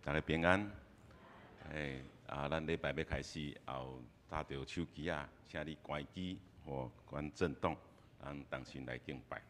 大家平安。哎，啊，咱禮拜欲開始，後揸著手機仔，請你關機或關震動，咱同心來敬拜。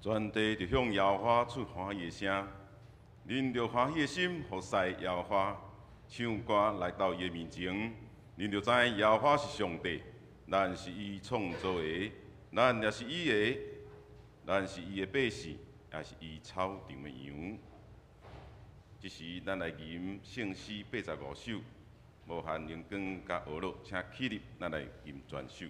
全地就向耶和華出歡喜的聲，恁著歡喜的心服侍耶和華，唱歌來到伊的面前，恁就知耶和華是上帝，咱是伊創造的，咱也是伊的，咱是伊的百姓，也是伊草場的羊。這時，咱來吟聖詩85首，無限榮光佮呵咾，請起立，咱來吟全首。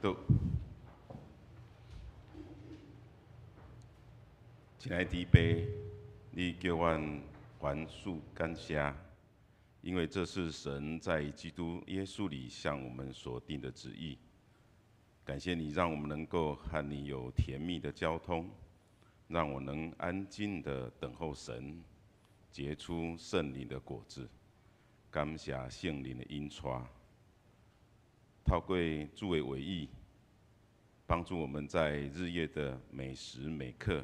禱。親愛的父，你叫阮凡事感謝，因為這是神在基督耶穌裡向我們所定的旨意。感謝你讓我們能夠和你有甜蜜的交通，讓我能安靜的等候神，結出聖靈的果子。感謝聖靈的引帶，透過主的話語，幫助我們在日夜的每時每刻，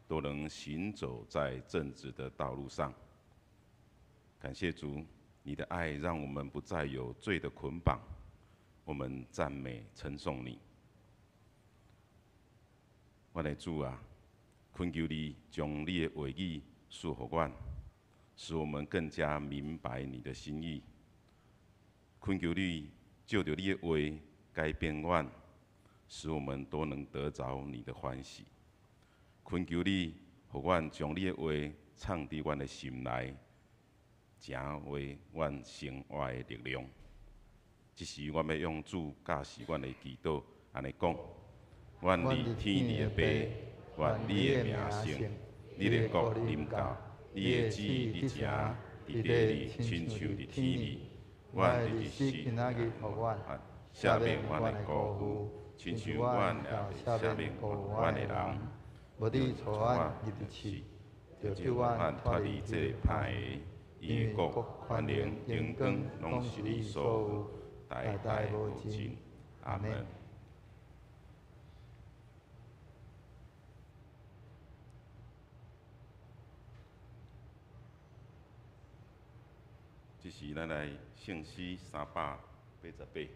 都能行走在正直的道路上。感謝主，你的愛讓我們不再有罪的捆綁，我們讚美稱頌你。我的主啊，懇求你將你的話語賜予阮，使我們更加明白你的心意。懇求你藉著你的話改變阮，使我們都能得著你的歡喜。懇求你，予阮將你的話藏佇阮的心內，成為阮生活的力量。這時，我欲用主教示阮的祈禱，按呢講：阮佇天裡的父，願你的名聖，你的國臨到，你的旨意佇成，佇地裡親像佇天裡。阮的日時今仔日予阮，赦免阮的過犯，親像阮也赦免過阮的人。無你帶阮入試，著救阮脫離這个歹的，因為國、權能、榮光，攏是你所有，代代無盡。阿門。這時，咱來聖詩388。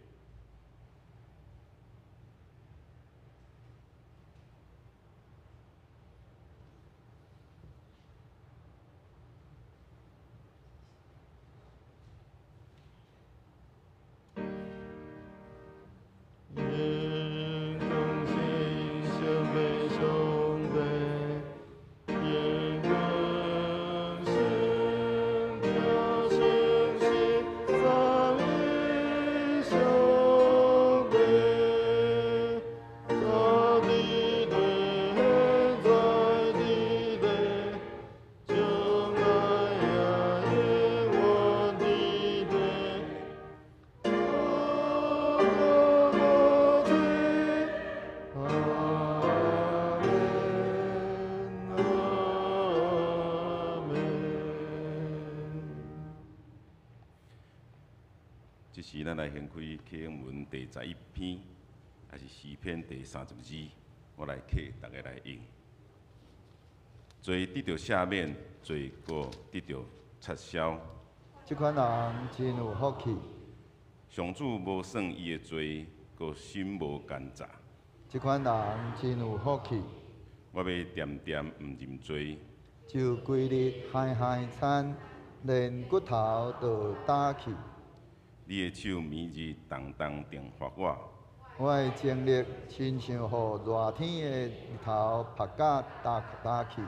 這時，咱來掀開啟應文第11篇，抑是詩篇第32，我來替逐家來用。罪得著赦免，罪閣得著撤銷。這款人真有福氣。上主無算伊的罪，閣心無奸詐。這款人真有福氣。我欲恬恬毋認罪。就規日嗨嗨餐，連骨頭都焦去。你的手暝日重重懲罰我。我的精力親像予熱天的日頭曝甲焦焦去。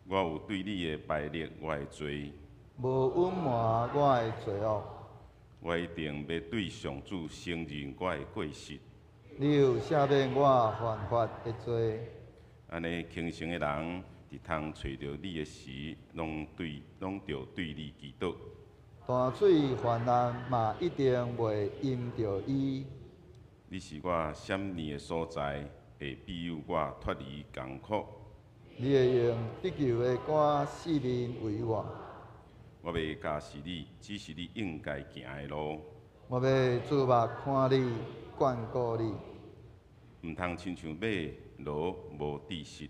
我有對你的敗劣，我的罪。無隱瞞我的罪惡。我一定欲對上主承認我的過失。你有赦免我犯法的罪。按呢虔誠的人，佇通揣著你的時，攏著對你祈禱。大水泛濫嘛，一定袂淹著伊。你是我閃匿的所在，會庇佑我脫離艱苦。你會用得救的歌四面圍我。我欲教示你，指示你應該行的路。我欲注目看你，眷顧你。毋通親像馬驢無知識。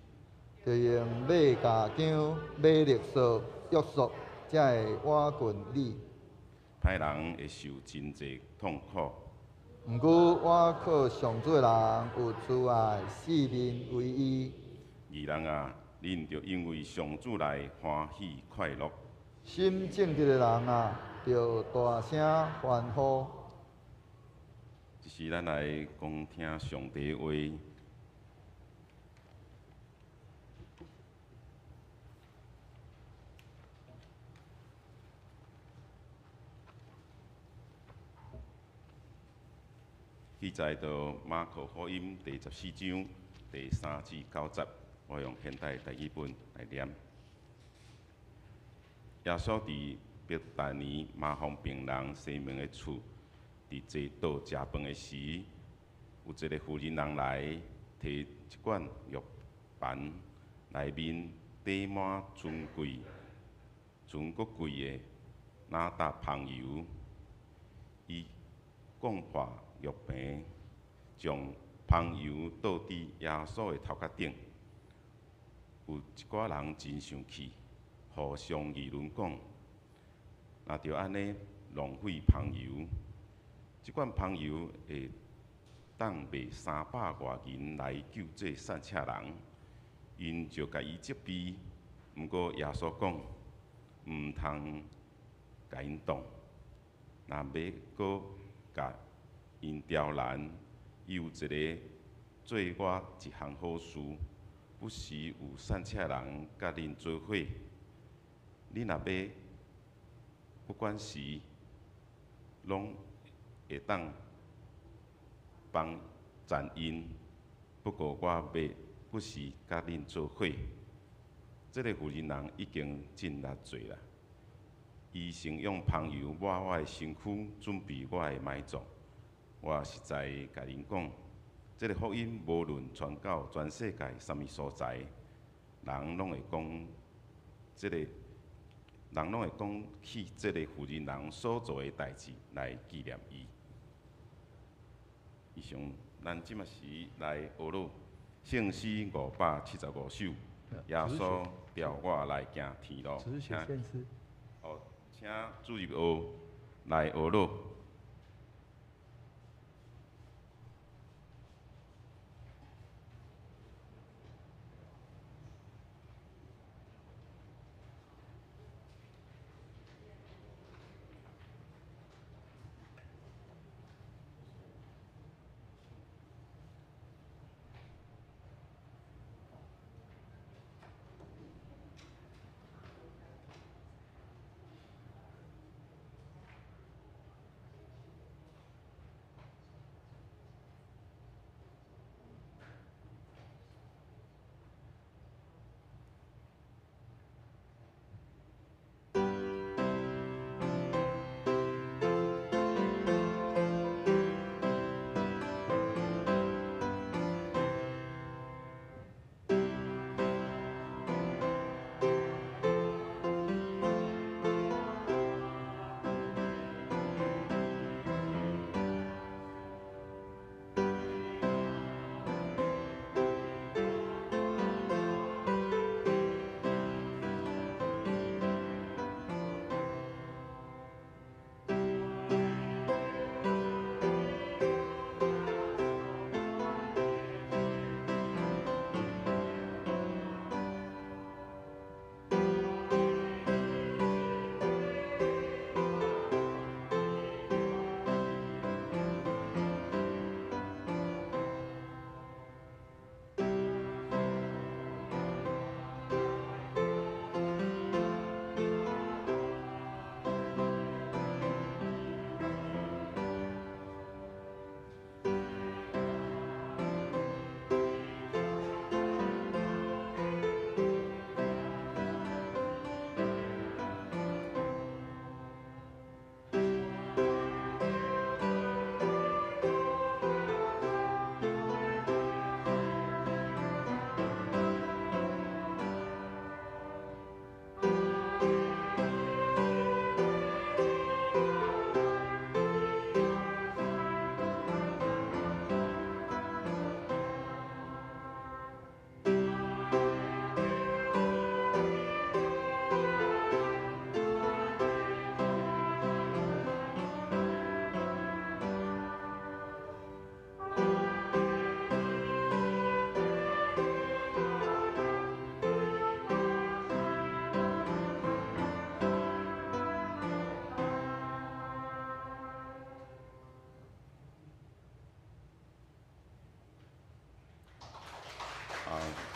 著用馬鉸韁、馬勒索約束，才會倚近你。歹人會受真濟痛苦。毋過倚靠上主的人有慈愛，四面圍伊。義人啊，恁著因為上主來歡喜快樂。心正直的人啊，著大聲歡呼。這時，咱來講聽上帝話。啟記載到馬可福音第14章第3至9節，我用現代台語本來念。耶穌佇伯大尼麻風病人西門的厝，佇坐桌食飯的時，有一个婦人人來，提一罐玉盤，內面貯滿尊貴、純閣貴的哪噠香油，伊摃破玉盤，將香油倒佇耶穌的頭殼頂。有一寡人真生氣，互相議論講：若著按呢浪費香油，這罐香油會當賣300外銀來救濟散赤人。𪜶就共伊責備，毋過耶穌講，毋通共𪜶動，若欲閣共𪜶刁難，伊有一个做我一項好事，不時有散赤人佮恁做伙，恁若欲不管時，攏會當幫贊𪜶。不過我袂不時佮恁做伙。這个婦人人已經盡力做啦，伊先用香油抹我的身軀，準備我的埋葬。我實在共恁講，這个福音無論傳到全世界啥物所在，人攏會講這个，人攏會講起這个婦人人所做的代誌來紀念伊。以上，咱這馬時來學錄聖詩575首，耶穌召我來行天路。請哦，請主日學來學錄。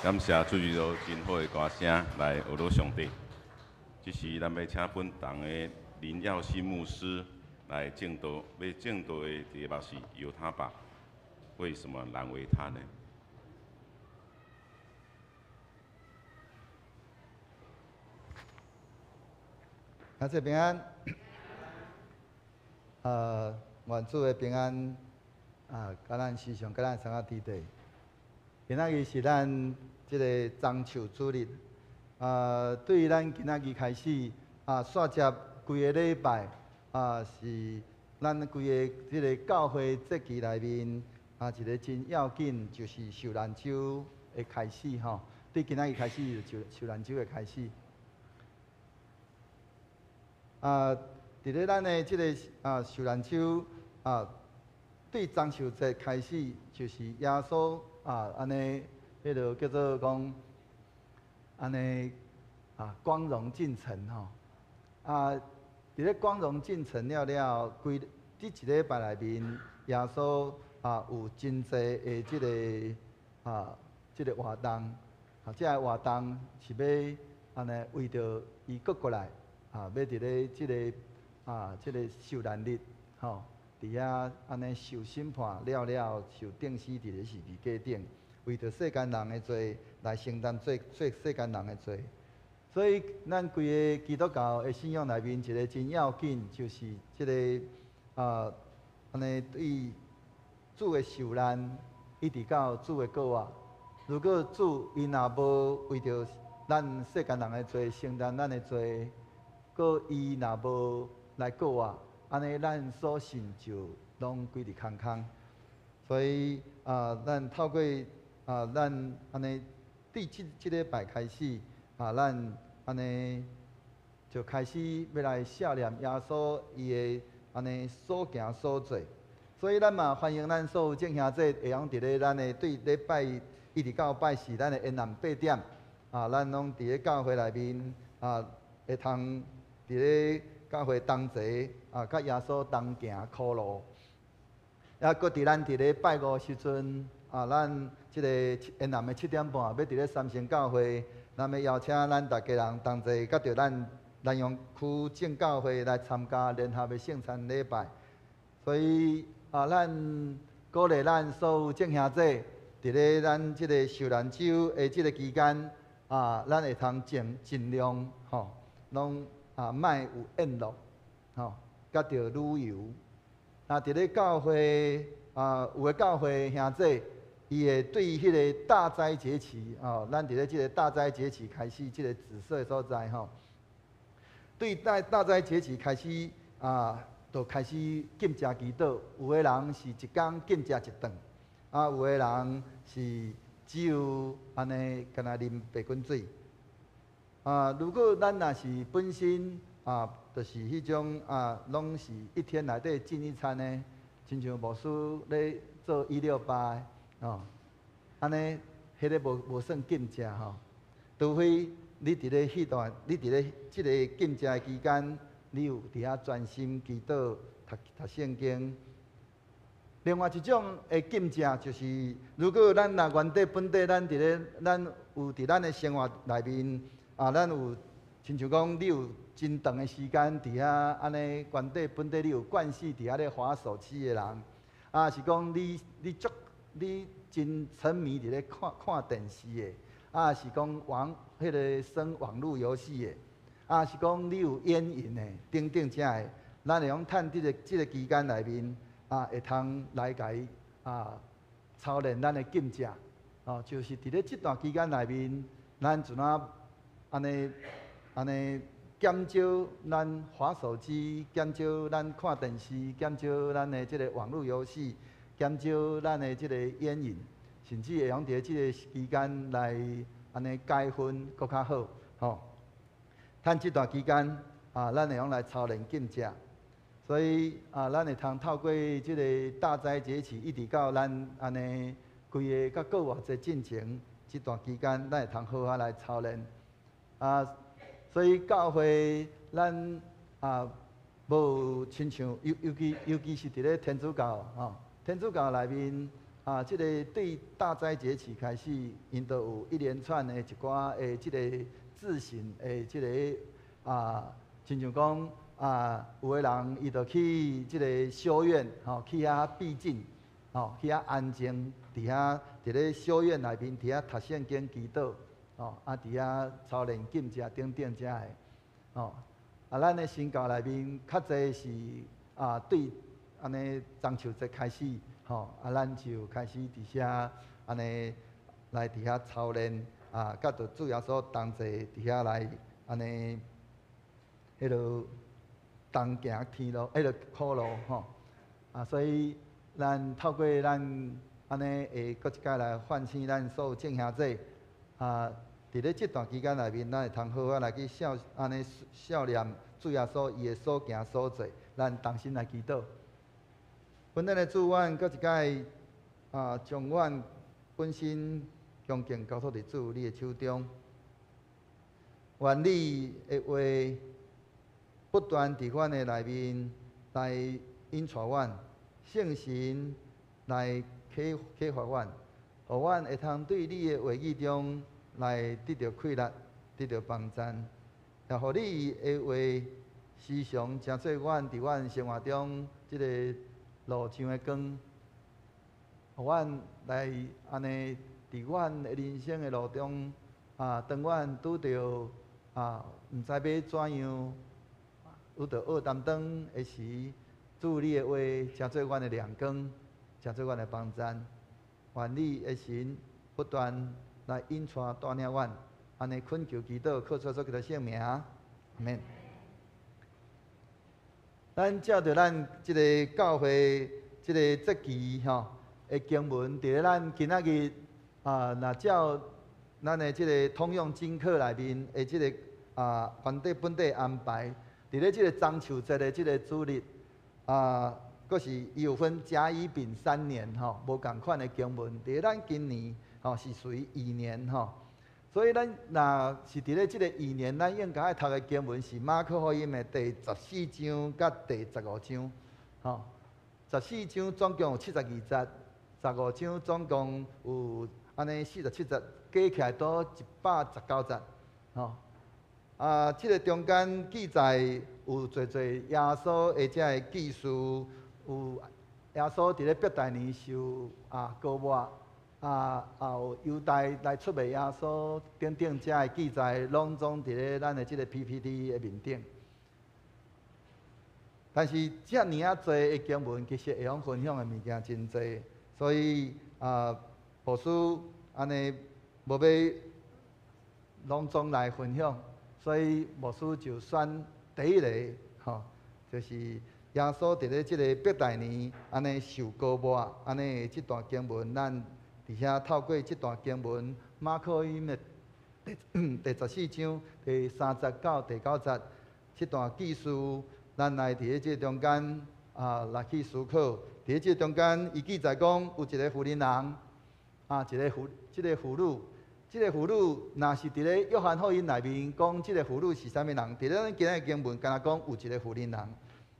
感謝主日學真好的歌聲來學魯上帝。這時，咱欲請本堂的林耀新牧師來證道，欲證道的題目是猶他吧。為什麼難為他呢？感謝平安，願主的平安啊，佮咱時常佮咱生活佇底。今仔日是咱這个棕樹主日，啊，對咱今仔日開始啊，煞接規个禮拜啊，是咱規个這个教會節期內面啊，一个真要緊，就是受難週的開始吼。對今仔日開始就受難週的開始。啊，佇咧咱的這个啊受難週啊，對棕樹節開始，就是耶穌啊，按呢，彼个叫做講，按呢啊光榮進城吼。啊，佇咧光榮進城了了，規佇一禮拜內面，耶穌啊有真濟的這个啊這个活動，啊，這个活動是欲按呢為著伊閣過來。啊，欲佇咧這个啊，這个受難日，吼，佇遐按呢受審判了了，受釘死佇咧十字架頂，為著世間人的罪來承擔做做世間人的罪。所以，咱規个基督教的信仰內面，一个真要緊，就是這个啊，按呢對主的受難，一直到主的復活。如果主伊若無為著咱世間人的罪承擔咱的罪，閣伊若無來復活，按呢咱所信就攏規日空空。所以啊，咱透過啊，咱按呢對這這禮拜開始啊，咱按呢就開始欲來數念耶穌伊的按呢所行所做。所以咱嘛歡迎咱所有眾兄弟會用佇咧咱的對禮拜一直到拜四，咱的延南八點啊，咱攏佇咧教會內面啊，會通佇咧教會同齊啊，佮耶穌同行苦路。啊，閣佇咱佇咧拜五時陣啊，咱這个延南的7點半，欲佇咧三星教會，咱欲邀請咱逐家人同齊，佮著咱南陽區正教會來參加聯合的聖餐禮拜。所以啊，咱鼓勵咱所有眾兄弟，佇咧咱這个受難週的這个期間啊，咱會通盡盡量吼，攏啊莫有宴樂，吼，佮著旅遊。啊，佇咧教會啊，有的教會兄弟，伊會對彼个大齋節期，吼，咱佇咧這个大齋節期開始，這个紫色的所在吼，對大大齋節期開始啊，就開始禁食祈禱。有的人是一工禁食一頓，啊，有的人是只有按呢，干焦啉白滾水。啊，如果咱若是本身啊，就是彼種啊，攏是一天內底進一餐的，親像牧師咧做168的哦，按呢，彼个無無算禁食吼，除非你佇咧彼段，你佇咧這个禁食的期間，你有佇遐專心祈禱、讀讀聖經。另外一種的禁食，就是如果咱若原底本底，咱佇咧咱有佇咱的生活內面啊，咱有親像講，你有真長的時間佇遐按呢，原底本底你有慣勢佇遐咧滑手機的人，啊是講你你足你真沉迷佇咧看看電視的，啊是講玩彼个耍網路遊戲的，啊是講你有煙癮的等等遮的，咱會用趁這个這个期間內面啊，會通來共伊啊操練咱的禁食，哦，就是佇咧這段期間內面，咱怎啊按呢按呢減少咱滑手機，減少咱看電視，減少咱的這个網路遊戲，減少咱的這个煙癮，甚至會用佇這个期間來按呢解薰，閣較好，吼。趁這段期間啊，咱會用來操練禁食，所以啊，咱會通透過這个大齋節期，一直到咱按呢規个佮復活節進前這段期間，咱會通好好來操練啊。所以教會咱啊，無親像尤尤其尤其是佇咧天主教吼，天主教內面啊，這个對大齋節期開始，𪜶就有一連串的一寡的這个自省的這个啊，親像講啊，有的人伊就去這个修院吼，去遐避靜吼，去遐安靜，佇遐佇咧修院內面，佇遐讀聖經祈禱，吼，啊，佇遐操練禁食等等遮个，吼，啊，咱的神教內面較濟是啊，對按呢中秋節開始，吼，啊，咱就開始佇遐按呢來佇遐操練，啊，佮著主耶穌同齊佇遐來按呢，彼落同行天路，彼落苦路，吼，啊，所以咱透過咱按呢會閣一擺來喚醒咱所有眾兄弟，啊，佇咧這段期間內面，咱會通好好來去效按呢效念主耶穌伊的所行所做，咱同心來祈禱。阮咱的主，阮閣一擺啊，將阮本身恭敬交託佇主你的手中。願你的話不斷佇阮的內面來引帶阮，聖神來啟啟發阮，予阮會通對你的話語中來得著氣力，得著幫贊，也予你的話時常成做阮佇阮生活中這个路上的光，予阮來按呢佇阮的人生的路中啊，當阮拄著啊，毋知欲怎樣，拄著黑澹澹的時，主你的話成做阮的亮光，成做阮的幫贊。願你的神不斷來引帶帶領阮，按呢懇求祈禱，靠主耶穌基督聖名，阿們。咱照著咱這个教會這个節期吼的經文，佇咧咱今仔日啊，若照咱的這个通用經課內面的這个啊原底本底安排，佇咧這个中秋節的這个主日啊，閣是伊有分甲乙丙三年吼，無仝款的經文。佇咧咱今年吼是屬於乙年吼，所以咱若是佇咧這个乙年，咱應該愛讀的經文是馬可福音的第14章佮第15章，吼。十四章總共有72節，十五章總共有按呢47節，加起來都119節，吼。啊，這个中間記載有濟濟耶穌的這个記事，有耶穌佇咧伯大尼受啊膏抹，啊，也有猶大來出賣耶穌等等這个記載，攏總佇咧咱的這个 PPT 的面頂。但是遮爾仔濟的經文，其實會用分享的物件真濟，所以啊，牧師按呢無欲攏總來分享，所以牧師就選第一個吼，就是耶穌佇咧這个伯大尼按呢受膏抹，按呢這段經文，咱佇遐透過這段經文，馬可福音的第14章第3節到第9節這段記事。咱來佇咧這中間啊，來去思考。佇咧這中間，伊記載講有一個婦人人，啊，一個婦，這个婦女，這个婦女，若是佇咧約翰福音內面講，這个婦女是啥物人？佇咧咱今仔日經文，敢若講有一個婦人人。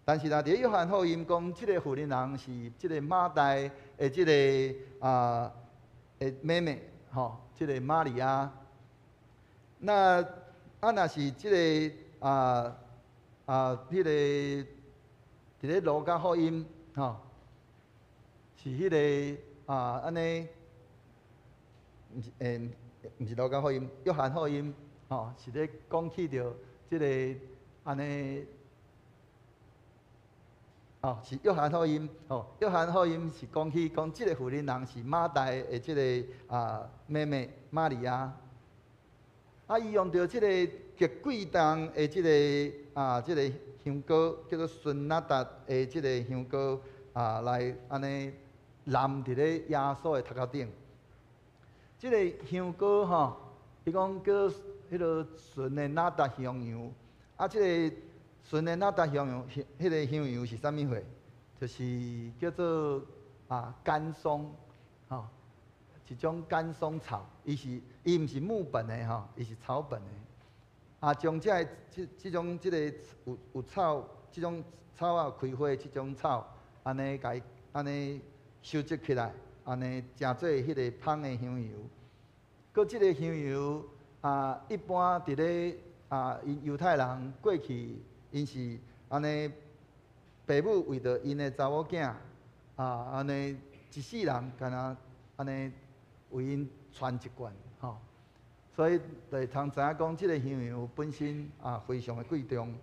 但是若佇咧約翰福音講，這个婦人人是這个馬大的這个啊的妹妹，吼，這个瑪利亞。那啊，若是這个啊。啊，彼个佇咧路加福音，吼，是彼个啊，按呢，毋是，毋是路加福音，約翰福音，吼，是咧講起著這个按呢，哦，是約翰福音，吼，約翰福音是講起講這个婦人人是馬大的這个啊妹妹瑪利亞。啊，伊用著這个極貴重的這个啊，這个香膏叫做純哪噠的這个香膏啊，來按呢淋佇咧耶穌的頭殼頂。這个香膏吼，伊講叫彼个純的哪噠香油。啊，這个純的哪噠香油，彼个香油是啥物貨？就是叫做啊甘松，吼，一種甘松草，伊是伊毋是木本的吼，伊是草本的。啊，將這个這這種這个有有草，這種草仔開花，這種草，按呢共伊按呢收集起來，按呢成做彼个芳的香油。閣這个香油啊，一般佇咧啊，𪜶猶太人過去，𪜶是按呢，爸母為著𪜶的查某囝啊，按呢一世人敢若按呢為𪜶傳一罐吼。所以就會通知影講，這个香油本身啊非常的貴重。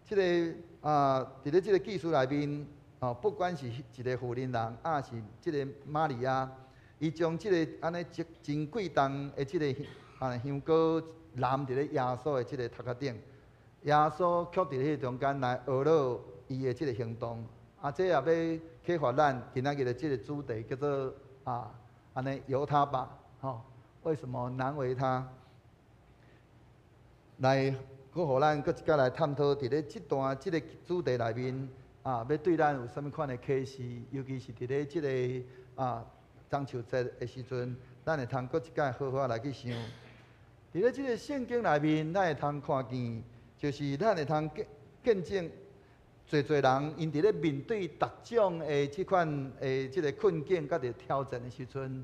這个啊，佇咧這个記事內面，哦，不管是一个婦人人，抑是這个瑪利亞，伊將這个按呢真真貴重的這个啊香膏淋佇咧耶穌的這个頭殼頂，耶穌卻佇彼个中間來呵咾伊的這个行動。啊，這也欲啟發咱今仔日的這个主題叫做啊，按呢由他吧，吼。為什麼難為他？來，閣予咱閣一擺來探討，佇咧這段這个主題內面，啊，欲對咱有啥物款的啟示？尤其是佇咧這个啊中秋節的時陣，咱會通閣一擺好好來去想。佇咧這个聖經內面，咱會通看見，就是咱會通見見證，濟濟人𪜶佇咧面對逐種的這款的這个困境佮著挑戰的時陣。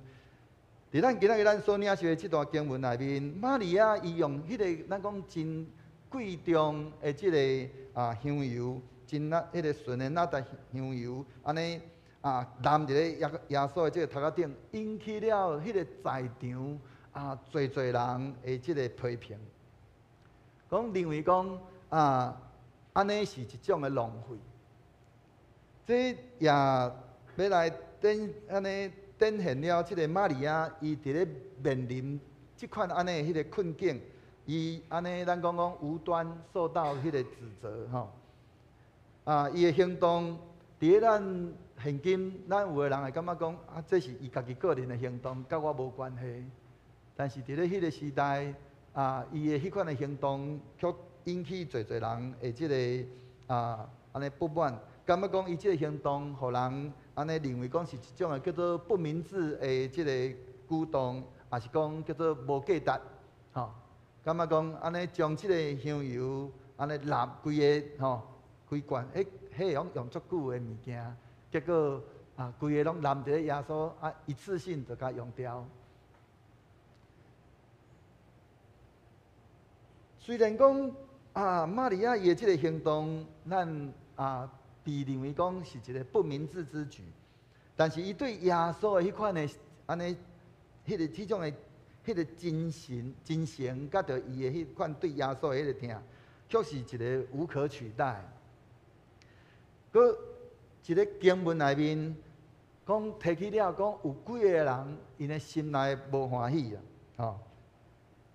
佇咱今仔日咱所領受的這段經文內面，瑪利亞伊用彼个咱講真貴重的這个啊香油，真那彼个純的哪噠香油，按呢啊淋佇咧耶耶穌的這个頭殼頂，引起了彼个在場啊濟濟人的這个批評，講認為講啊按呢是一種的浪費，這也欲來展按呢。展現了這个瑪利亞，伊佇咧面臨這款按呢彼个困境，伊按呢咱講講無端受到彼个指責吼。啊，伊的行動佇咧咱現今，咱有的人會感覺講啊，這是伊家己個人的行動，佮我無關係。但是佇咧彼个時代，啊，伊的彼款的行動，卻引起濟濟人的這个啊按呢不滿，感覺講伊這个行動，予人按呢認為講是一種的叫做不明智的這个舉動，抑是講叫做無價值，吼。感覺講按呢將這个香油按呢淋規个吼，規罐，彼彼攏用足久的物件，結果啊規个攏淋佇咧耶穌啊，一次性就共用掉。雖然講啊，瑪利亞伊的這个行動，咱啊。被認為講是一个不明智之舉，但是伊對耶穌的彼款的按呢，彼个彼種的彼個精神、精神，佮著伊的彼款對耶穌的彼个疼，卻是一个無可取代。閣一个經文內面講提起了講有幾个人，𪜶的心內無歡喜啊，吼。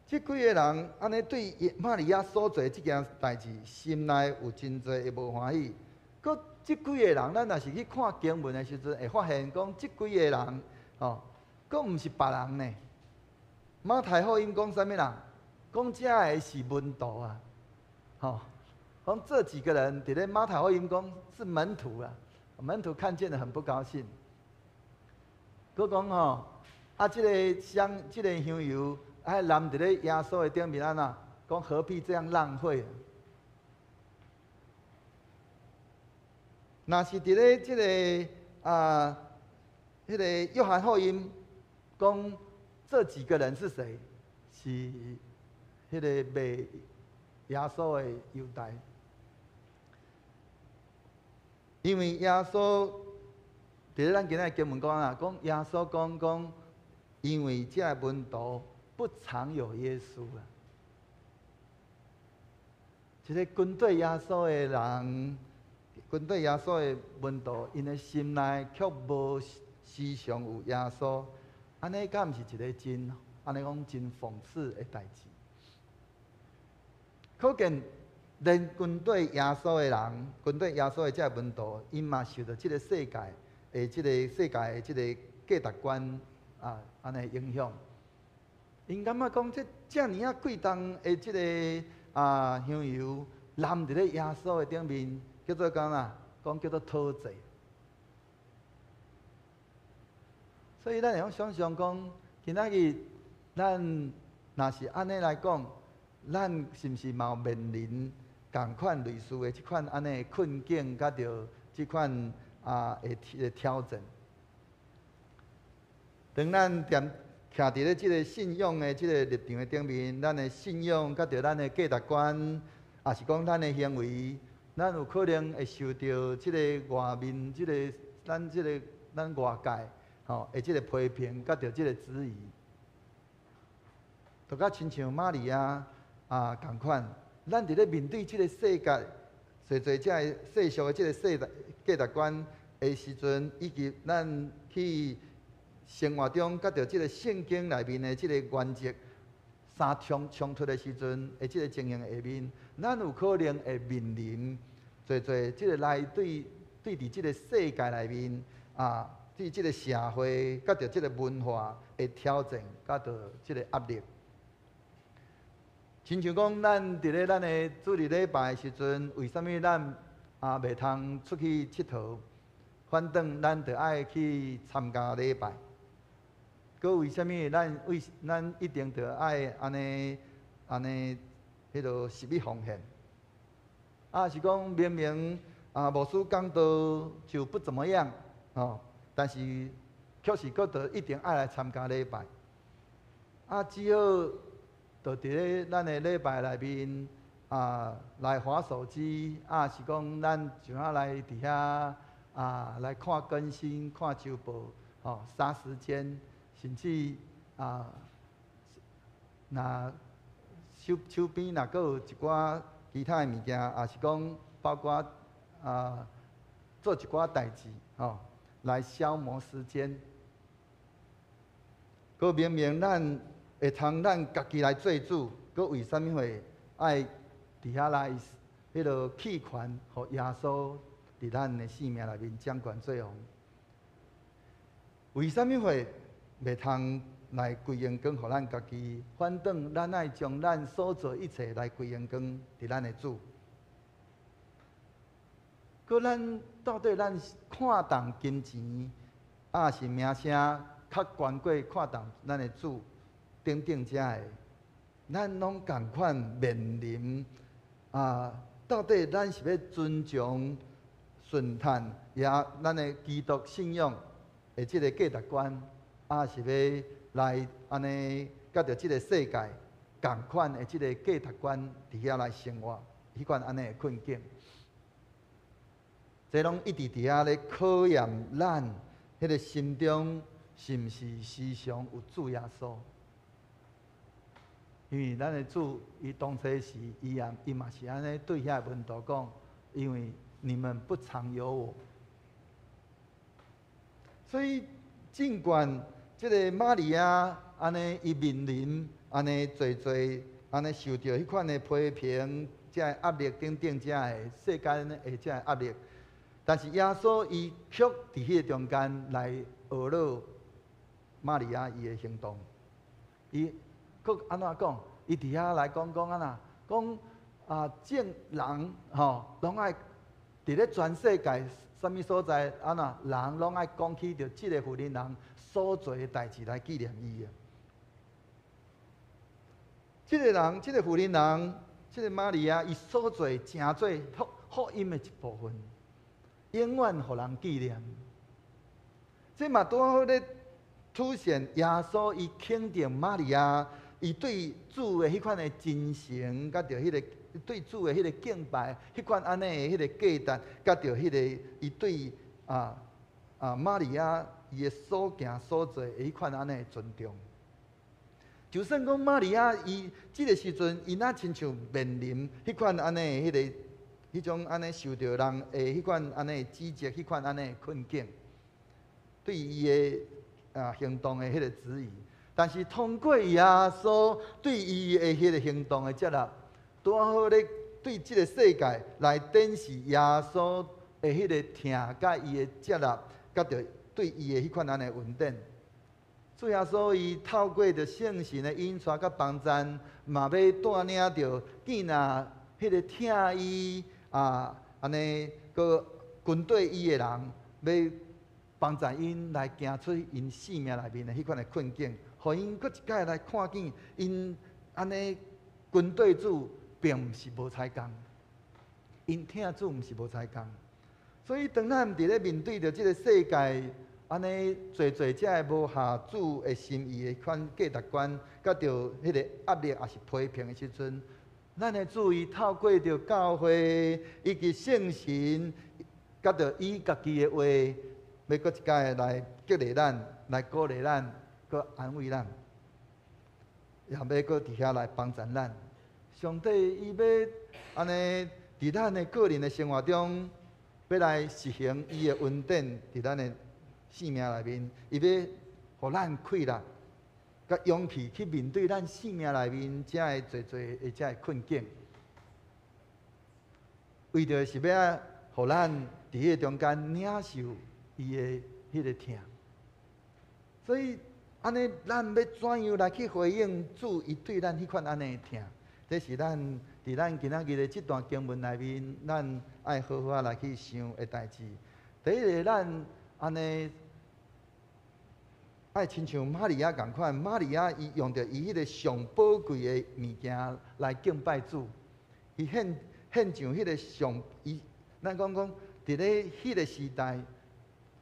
這幾个人按呢對瑪利亞所做這件代誌，心內有真濟的無歡喜。閣這幾個人，咱若是去看經文的時陣，會發現講這幾個人，吼，閣毋是別人呢。馬太福音講啥物人？講這个是門徒啊，吼，講這幾個人，佇咧馬太福音講是門徒啊，門徒看見了很不高興。閣講吼，啊，這个香，這个香油，愛淋佇咧耶穌的頂面按怎？講何必這樣浪費？若是佇咧這个啊，彼个約翰福音講，這幾個人是誰？是彼个賣耶穌的猶大。因為耶穌佇咧咱今仔經文講啊，講耶穌講講，因為這个門徒不常有耶穌啊，一个跟隨耶穌的人。跟隨耶穌的門徒，𪜶的心內卻無時常有耶穌，按呢敢毋是一个真按呢講真諷刺的代誌？可見連跟隨耶穌的人，跟隨耶穌的這个門徒，𪜶嘛受著這个世界的這个世界的這个價值觀啊，按呢影響。𪜶感覺講這遮爾仔貴重的這个啊香油淋佇咧耶穌的頂面。叫做講啦，講叫做討債。所以咱會用想像講，今仔日咱若是按呢來講，咱是毋是嘛有面臨仝款類似的這款按呢困境，佮著這款啊的挑戰？當咱踮徛佇咧這个信仰的這个立場的頂面，咱的信仰佮著咱的價值觀，抑是講咱的行為。咱有可能會受著這个外面這个咱這个咱外界吼的這个批評，佮著這个質疑，就佮親像瑪利亞啊仝款，咱佇咧面對這个世界，濟濟這个世俗的這个世代價值觀的時陣，以及咱去生活中佮著這个聖經內面的這个原則相衝突的時陣的這个情形下面，咱有可能會面臨濟濟這个來對對佇這个世界內面啊，對這个社會佮著這个文化的挑戰，佮著這个壓力。親像講，咱佇咧咱的主日禮拜的時陣，為啥物咱啊袂通出去𨑨迌？反轉咱著愛去參加禮拜。閣為啥物咱為咱一定著愛按呢按呢彼落十一奉獻？啊是講明明啊牧師講道就不怎麼樣，吼，但是卻是閣著一定愛來參加禮拜。啊，只好就佇咧咱的禮拜內面啊，來滑手機，啊是講咱就啊來佇遐啊來看更新、看週報，吼，殺時間，甚至啊，若手手邊若閣有一寡其他的物件，也是講包括啊做一寡代誌，吼，來消磨時間。閣明明咱會通咱家己來做主，閣為啥物會愛佇遐來彼落棄權，予耶穌佇咱的生命內面掌權做王？為啥物會袂通來歸榮光予咱家己？反轉咱愛將咱所做一切來歸榮光佇咱的主。閣咱到底咱是看重金錢，抑是名聲較懸過看重咱的主？等等遮个，咱攏仝款面臨啊，到底咱是欲遵從順趁也咱的基督信仰的這个價值觀，抑是欲來按呢佮著這个世界仝款的這个價值觀佇遐來生活，彼款按呢的困境，這攏一直佇遐咧考驗咱彼个心中是毋是時常有主耶穌？因為咱的主，伊當初時，伊也伊嘛是按呢對遐個門徒講，因為你們不常有我。所以，儘管這個瑪利亞按呢，伊面臨按呢濟濟按呢受著彼款的批評、這个壓力等等，這个世間的這个壓力，但是耶穌伊卻佇彼个中間來呵咾瑪利亞伊的行動，伊。閣按怎講？伊佇遐來講講按怎講啊？眾人吼攏愛佇咧全世界啥物所在按怎人攏愛講起著這个婦人人所做的代誌來紀念伊啊！這個人，這個婦人人，這個瑪利亞，伊所做成做福福音的一部分，永遠予人紀念。這嘛拄好咧凸顯耶穌伊肯定瑪利亞。伊對主的彼款的真誠，佮著彼个對主的彼个敬拜，彼款按呢的彼个價值，佮著彼个伊對啊啊瑪利亞伊的所行所做的彼款按呢的尊重。就算講瑪利亞伊這个時陣，伊若親像面臨彼款按呢的彼个彼種按呢受著人的彼款按呢的指責，彼款按呢的困境，對伊的啊行動的彼個質疑。但是通過耶穌對伊的彼个行動的接納，拄好咧對這个世界來展示耶穌的彼个疼佮伊的接納，佮著對伊的彼款按呢恩典。主耶穌伊透過著聖神的引帶佮幫贊，嘛欲帶領著見若彼个疼伊啊，按呢閣跟綴伊的人，欲幫助𪜶來行出𪜶生命內面的彼款的困境。予𪜶閣一擺來看見，𪜶按呢跟綴主，並毋是無彩工，𪜶疼主毋是無彩工。所以當咱佇咧面對著這个世界按呢濟濟這个無合主的心意的款價值觀，佮著彼个壓力抑是批評的時陣，咱會注意透過著教會以及聖神，佮著伊家己的話，欲閣一擺來激勵咱，來鼓勵咱，閣安慰咱，也欲閣佇遐來幫助咱。上帝伊欲按呢，佇咱的個人的生活中，欲來實行伊的恩典，佇咱的生命內面，伊欲予咱氣力、佮勇氣去面對咱生命內面遮的濟濟的遮的困境，為著是欲予咱佇彼個中間領受伊的彼個疼。所以按呢，咱欲怎樣來去回應主伊對咱彼款按呢的疼？這是咱佇咱今仔日的這段經文內面，咱愛好好仔來去想的代誌。第一个，咱按呢愛親像瑪利亞仝款，瑪利亞伊用著伊彼个上寶貴的物件來敬拜主，伊獻上彼个上伊，咱講講佇咧彼个時代，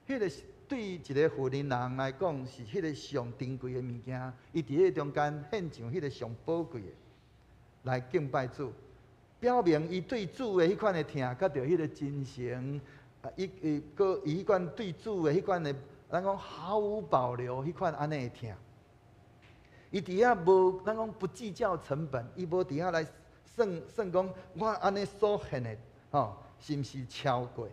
彼个對一个婦人人來講是彼个上珍貴的物件，伊佇彼个中間獻上彼个上寶貴的來敬拜主，表明伊對主的彼款的疼，佮著彼个真誠，啊，伊伊閣伊彼款對主的彼款的，咱講毫無保留彼款按呢的疼。伊佇遐無，咱講不計較成本，伊無佇遐來算算講我按呢所獻的，吼，是毋是超過？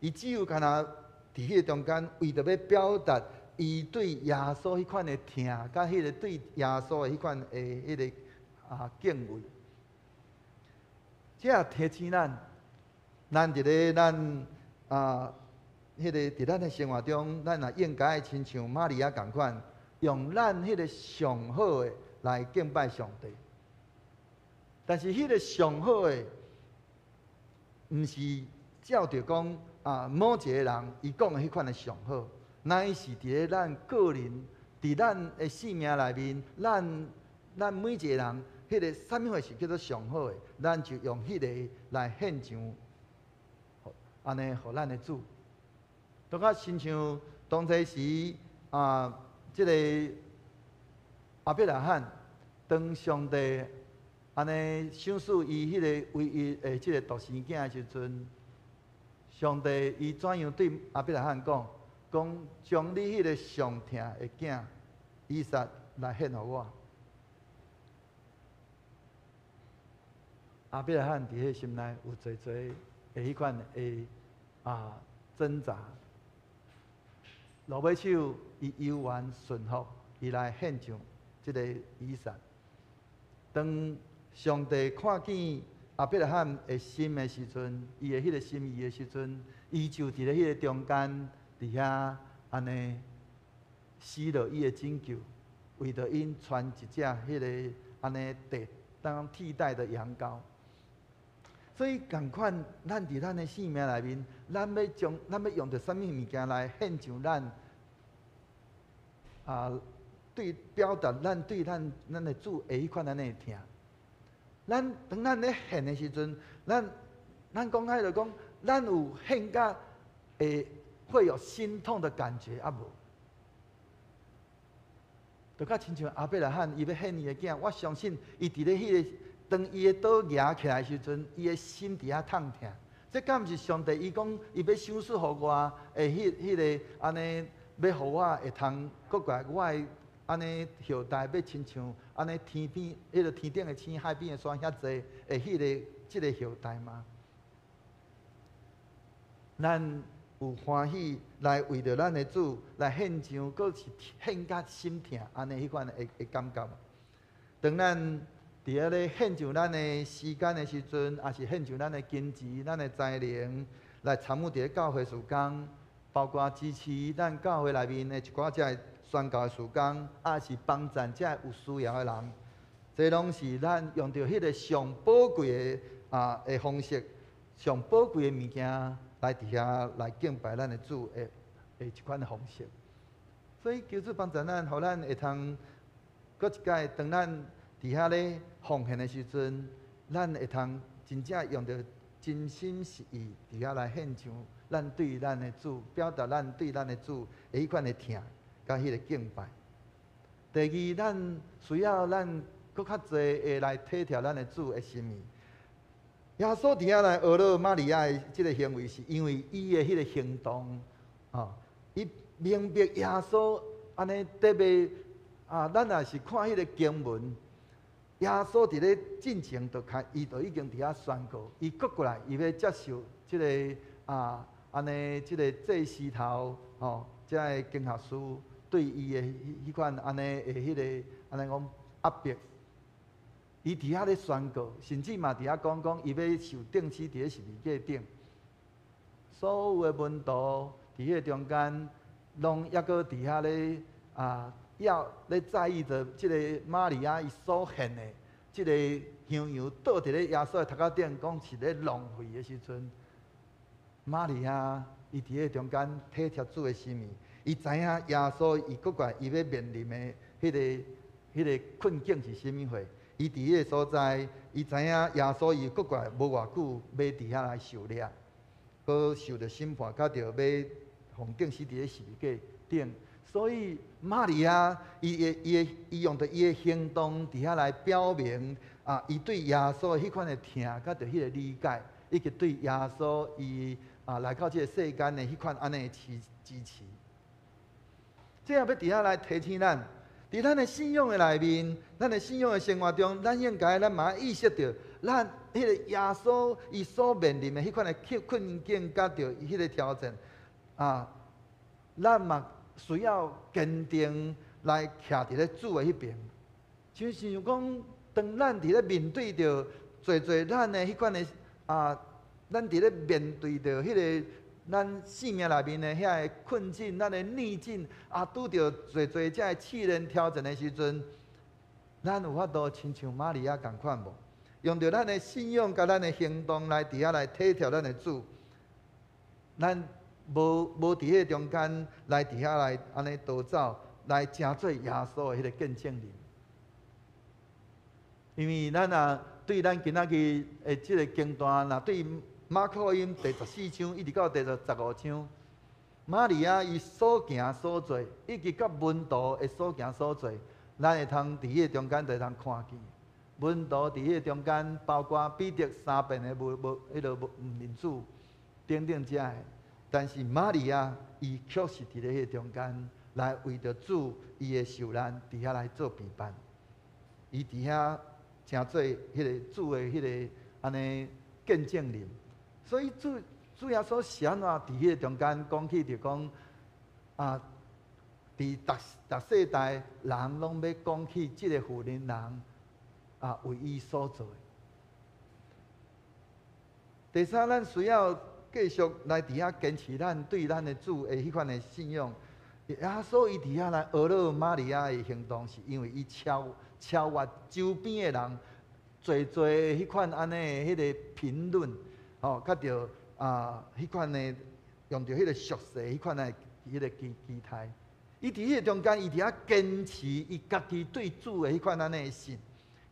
伊只有干焦佇彼個中間，為著欲表達伊對耶穌彼款的疼，佮彼個對耶穌的彼款的彼个敬畏。這也提醒咱，咱佇咧咱彼个佇咱的生活中，咱也應該愛親像瑪利亞仝款，用咱彼个上好的來敬拜上帝。但是彼个上好的，毋是照著講某一个人伊講的彼款的上好，乃是佇咧咱個人，佇咱的生命內面，咱每一个人，彼个啥物貨是叫做上好的，咱就用彼个來獻上，按呢予咱的主。就較親像當初時這个亞伯拉罕當上帝按呢賞賜伊彼个唯一的這个獨生囝的時陣，上帝伊怎樣對亞伯拉罕講？講將你彼个上疼的囝以撒來獻予我。亞伯拉罕佇彼心內有濟濟的彼款的掙扎。落尾手，伊猶原順服，伊來獻上這个以撒。當上帝看見亞伯拉罕的心的時陣，伊的彼个心意的時陣，伊就佇咧彼个中間，佇遐按呢施落伊的拯救，為著𪜶傳一隻彼个按呢地當替代的羊羔。所以仝款，咱佇咱的生命內面，咱欲用著啥物物件來獻上咱對表達咱對咱的主的彼款按呢的疼。咱當咱咧獻的時陣，咱講開就講，咱有獻甲會有心痛的感覺啊無？就較親像亞伯拉罕，伊欲獻伊的囝，我相信伊佇咧彼個當伊的刀舉起來的時陣，伊的心佇遐痛疼。這敢毋是上帝？伊講伊欲賞賜予我的彼个按呢，欲予我會通閣過來我的按呢後代欲親像按呢天邊彼個天頂的星、海邊的沙遐濟的彼个這个後代嗎？咱有歡喜來為著咱的主來獻上，閣是獻甲心疼，按呢彼款的感覺。當咱佇遐咧獻上咱的時間的時陣，抑是獻上咱的金錢、咱的才能，來參與佇咧教會事工，包括支持咱教會內面的一寡遮的宣教的事工，抑是幫贊遮有需要的人，這攏是咱用著彼个上寶貴的方式，上寶貴的物件來佇遐來敬拜咱的主的一款的方式。所以求主幫助咱，予咱會通閣一擺，當咱佇遐咧奉獻的時陣，咱會通真正用著真心實意佇遐來獻上咱對咱的主，表達咱對咱的主的彼款的疼，佮彼个敬拜。第二，咱需要咱閣較濟會來體貼咱的主的心意。耶穌佇遐來呵咾瑪利亞的這个行為，是因為伊的彼个行動，吼，伊明白耶穌按呢特別啊，咱若是看彼个經文，耶穌佇咧進前就開，伊就已經佇遐宣告，伊閣過來，伊欲接受這个啊，按呢這个祭司頭吼，這个經學師對伊的彼款按呢的彼个按呢講壓迫，伊佇遐咧宣告，甚至嘛佇遐講講，伊欲受釘死佇咧十字架頂。所有的門徒佇彼个中間，攏猶閣佇遐咧啊，要咧在意著這个瑪利亞伊所獻的這个香油倒佇咧耶穌的頭殼頂，講是咧浪費的時陣，瑪利亞伊佇彼个中間體貼主的心意，伊知影耶穌伊閣過來伊欲面臨的彼个困境是啥物貨。伊佇彼个所在，伊知影耶穌伊閣過來無偌久欲佇遐來受掠，閣受著審判，佮著欲予釘死佇咧十字架頂。所以瑪利亞伊的伊的伊用著伊的行動佇遐來表明啊，伊對耶穌彼款的疼，佮著彼个理解，以及對耶穌伊啊來到這个世間的彼款按呢的支持。這也欲佇遐來提醒咱，佇咱的信仰的內面，咱的信仰的生活中，咱應該咱嘛愛意識著，咱彼个耶穌伊所面臨的彼款的困境，佮著彼个挑戰啊，咱嘛需要堅定來徛佇咧主的彼爿。就是講，當咱佇咧面對著濟濟咱的彼款的啊，咱佇咧面對著彼个咱生命內面的遐个困境、咱的逆境啊，拄著濟濟這个試煉挑戰的時陣，咱有法度親像瑪利亞仝款無？用著咱的信仰佮咱的行動來佇遐來體貼咱的主，咱無佇彼个中間來佇遐來按呢逃走，來成做耶穌的彼個見證人。因為咱若對咱今仔日的這个經段，若對馬可福音第14章一直到第十五章，瑪利亞伊所行所做，以及佮門徒的所行所做，咱會通佇彼个中間就會通看見。門徒佇彼个中間，包括彼得三遍的無無彼个無毋認主等等遮个，但是瑪利亞伊卻是佇咧彼个中間來為著主伊的受難佇遐來做陪伴，伊佇遐成做彼个主的彼个按呢見證人。所以主耶穌是按怎佇彼個中間講起，就講啊，佇逐逐世代人攏欲講起這个婦人人啊為伊所做的。第三，咱需要繼續來佇遐堅持咱對咱的主的彼款的信仰。耶穌伊佇遐來呵咾瑪利亞的行動，是因為伊超越周邊的人濟濟的彼款按呢彼个評論。吼，佮著啊，彼款的用著彼个俗世彼款的彼个期待，伊佇彼个中間，伊佇遐堅持伊家己對主的彼款按呢的信，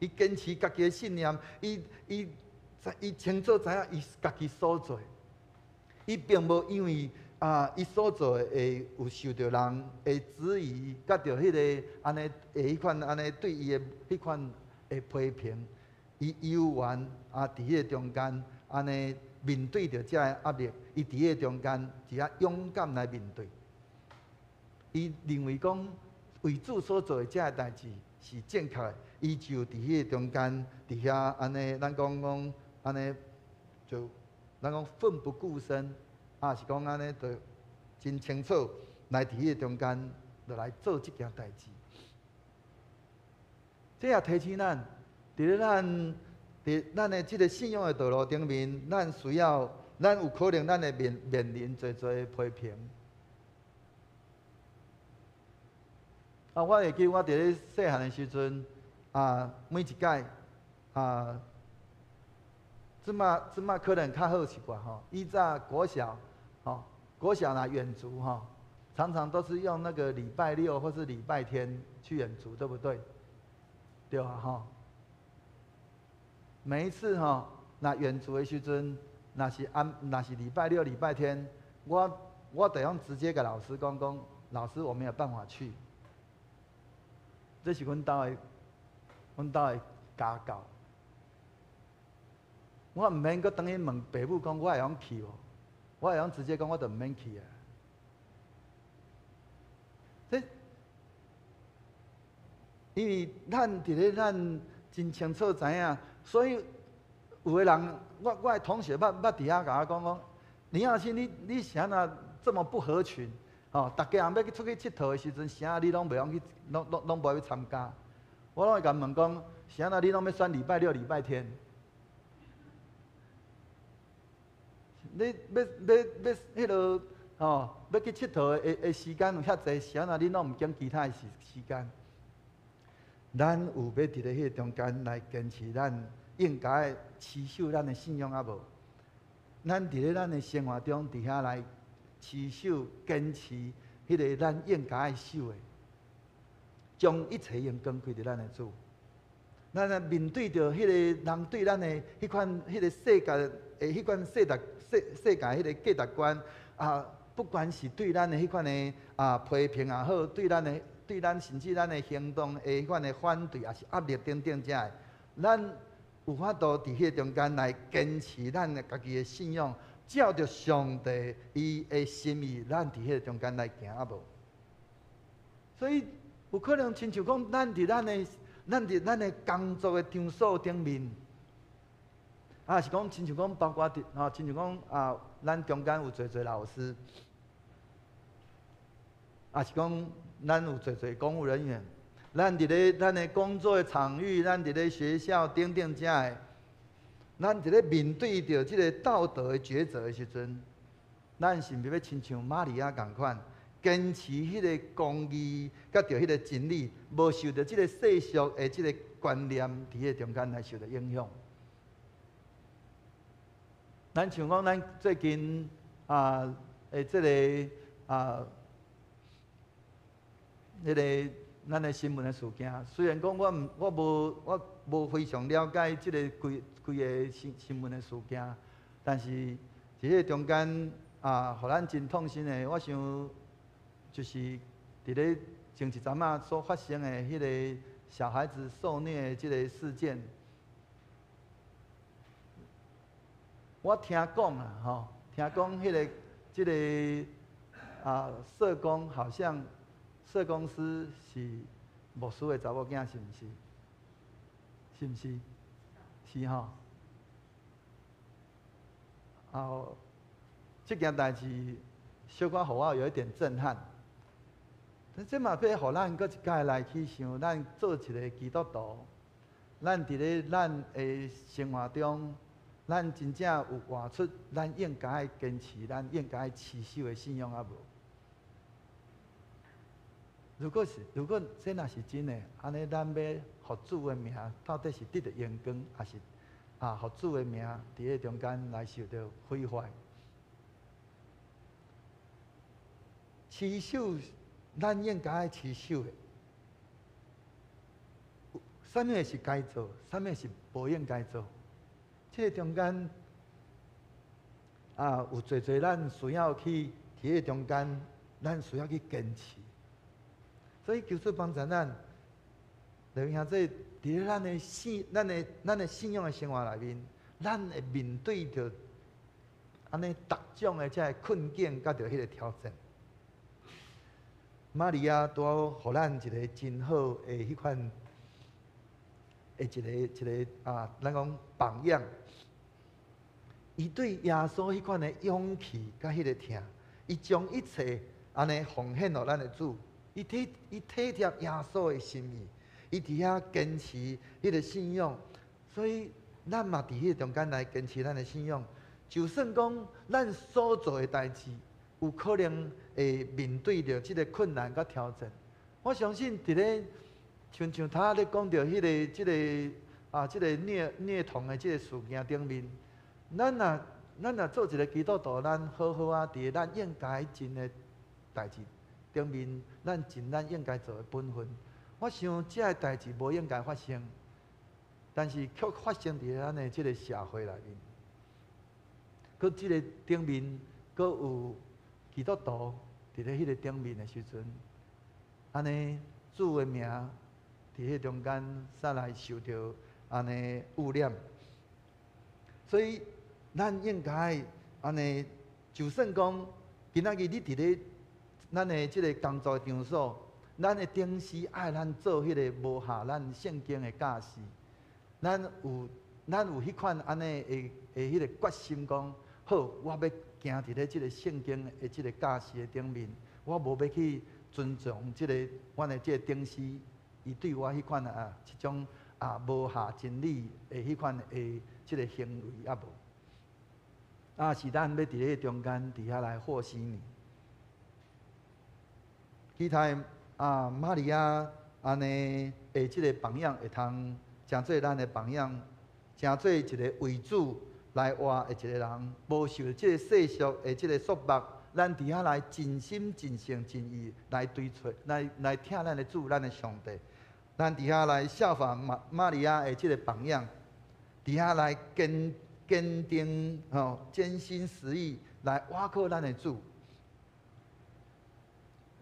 伊堅持家己的信念，伊清楚知影伊家己所做，伊並無因為啊，伊所做的會有受著人的質疑，佮著彼个按呢的彼款按呢對伊的彼款的批評，伊猶原啊佇彼個中間。按呢面對著這个壓力，伊佇彼個中間佇遐勇敢來面對。伊認為講為主所做的這个代誌是正確的，伊就佇彼個中間佇遐按呢，咱講講按呢就咱講奮不顧身，啊是講按呢就真清楚來佇彼個中間就來做這件代誌。這也提醒咱，佇咧咱佇咱的這个信仰的道路頂面，咱需要，咱有可能咱會面臨濟濟的批評。啊，我會記我佇咧細漢的時陣，啊，每一擺啊，這馬可能較好一寡吼。以早國小，吼，國小若遠足吼，常常都是用那個禮拜六或是禮拜天去遠足，對不對？對啊，吼。每一次吼，若遠足的時陣，若是禮拜六、禮拜天，我就用直接共老師講講，老師我沒有辦法去。這是阮兜的家教。我毋免閣轉去問爸母講，我會用去無？我會用直接講，我就毋免去啊。因為咱佇咧咱真清楚知影，所以有的人，我的同學捌佇遐共我講講，林耀星，你啥若這麼不合群？吼，逐家人欲去出去𨑨迌的時陣，啥你攏袂用去，攏無愛去參加。我攏會共問講，啥若你攏欲選禮拜六、禮拜天？你欲欲欲彼落吼，欲去𨑨迌的時間有遐濟，啥若你攏毋揀其他的時間？咱有欲佇咧彼个中間來堅持咱應該持守咱的信仰抑無？咱佇咧咱的生活中，佇遐來持守、堅持彼个咱應該愛守的，將一切榮光歸佇咱的主。咱若面對著彼個人對咱的彼款彼个世界的彼款世界世世界彼個價值觀啊，不管是對咱的彼款的批評也好，對咱的對咱甚至咱的行動的彼款的反對，抑是壓力等等遮的，咱有法度佇彼個中間來堅持咱的家己的信仰，照著上帝伊的心意，咱佇彼個中間來行抑無？所以有可能親像講，咱佇咱的工作的場所頂面，啊是講親像講包括佇吼，親像講啊，咱中間有濟濟老師，啊是講咱有濟濟公務人員，咱佇咧咱的工作的場域，咱佇咧學校等等遮的，咱佇咧面對著這个道德的抉擇的時陣，咱是毋是欲親像瑪利亞仝款，堅持彼个公義，佮著彼个真理，無受著這个世俗的這个觀念佇彼个中間來受著影響？咱像講，咱最近啊，的這个啊，彼个咱的新聞的事件，雖然講我毋，我無，我無非常了解這个規規个新聞的事件，但是佇彼个中間啊，予咱真痛心的，我想就是佇咧前一陣仔所發生的彼个小孩子受虐的這个事件，我聽講啊，吼，聽講彼个這个社工好像社工師是牧師的查某囝，是毋是？是毋是？是吼。啊，這件代誌小可予我有一點震撼。這嘛欲予咱閣一擺來去想，咱做一个基督徒，咱佇咧咱的生活中，咱真正有活出咱應該堅持、咱應該持守的信仰抑無？如果這若是真的，按呢咱欲予主的名到底是得著榮光，抑是予主的名佇彼中間來受著毀壞？持守咱應該持守的，啥物是該做，啥物是無應該做？這个中間有濟濟咱需要去佇彼個中間，咱需要去堅持。所以求主幫助咱，弟兄姊妹，佇咧咱的信仰的生活內面，咱會面對著按呢逐種的這个困境，佮著彼个挑戰。瑪利亞拄好予咱一个真好的彼款的一个，咱講榜樣。伊對耶穌彼款的勇氣佮彼个疼，伊將一切按呢奉獻予咱的主。伊體貼耶穌的心意，伊佇遐堅持彼个信仰，所以咱嘛佇彼个中間來堅持咱的信仰。就算講咱所做的代誌，有可能會面對著這个困難佮挑戰。我相信佇咧親像頭仔咧講著彼个、這个這个虐童的這个事件頂面，咱若做一个基督徒，咱好好啊，佇咱應該盡的代誌頂面，咱盡咱應該做的本分。我想這个代誌無應該發生，但是卻發生佇咱的這个社會內面。閣這个頂面，閣有基督徒佇咧彼个頂面的時陣，按呢主的名佇彼中間煞來受著按呢污染，所以咱應該按呢，就算講今仔日你佇咧咱的這个工作場所，咱的頂司愛咱做彼个無合咱聖經的教示，咱有彼款按呢的的彼个決心講，好，我欲行佇咧這个聖經的這个教示的頂面，我無欲去遵從這个阮的這个頂司，伊對我彼款啊，這種啊無合真理的彼款的這个行為抑無？啊，是咱欲佇咧中間佇遐來和稀泥。其他的啊，瑪利亞按呢的這个榜樣會通成做咱的榜樣，成做一个為主來活的一個人，無受這个世俗的這个束縛，咱佇遐來盡心盡性盡意來追隨，來疼咱的主，咱的上帝。咱佇遐來效法瑪利亞的這個榜樣，佇遐來堅定吼，堅心實意來倚靠咱的主。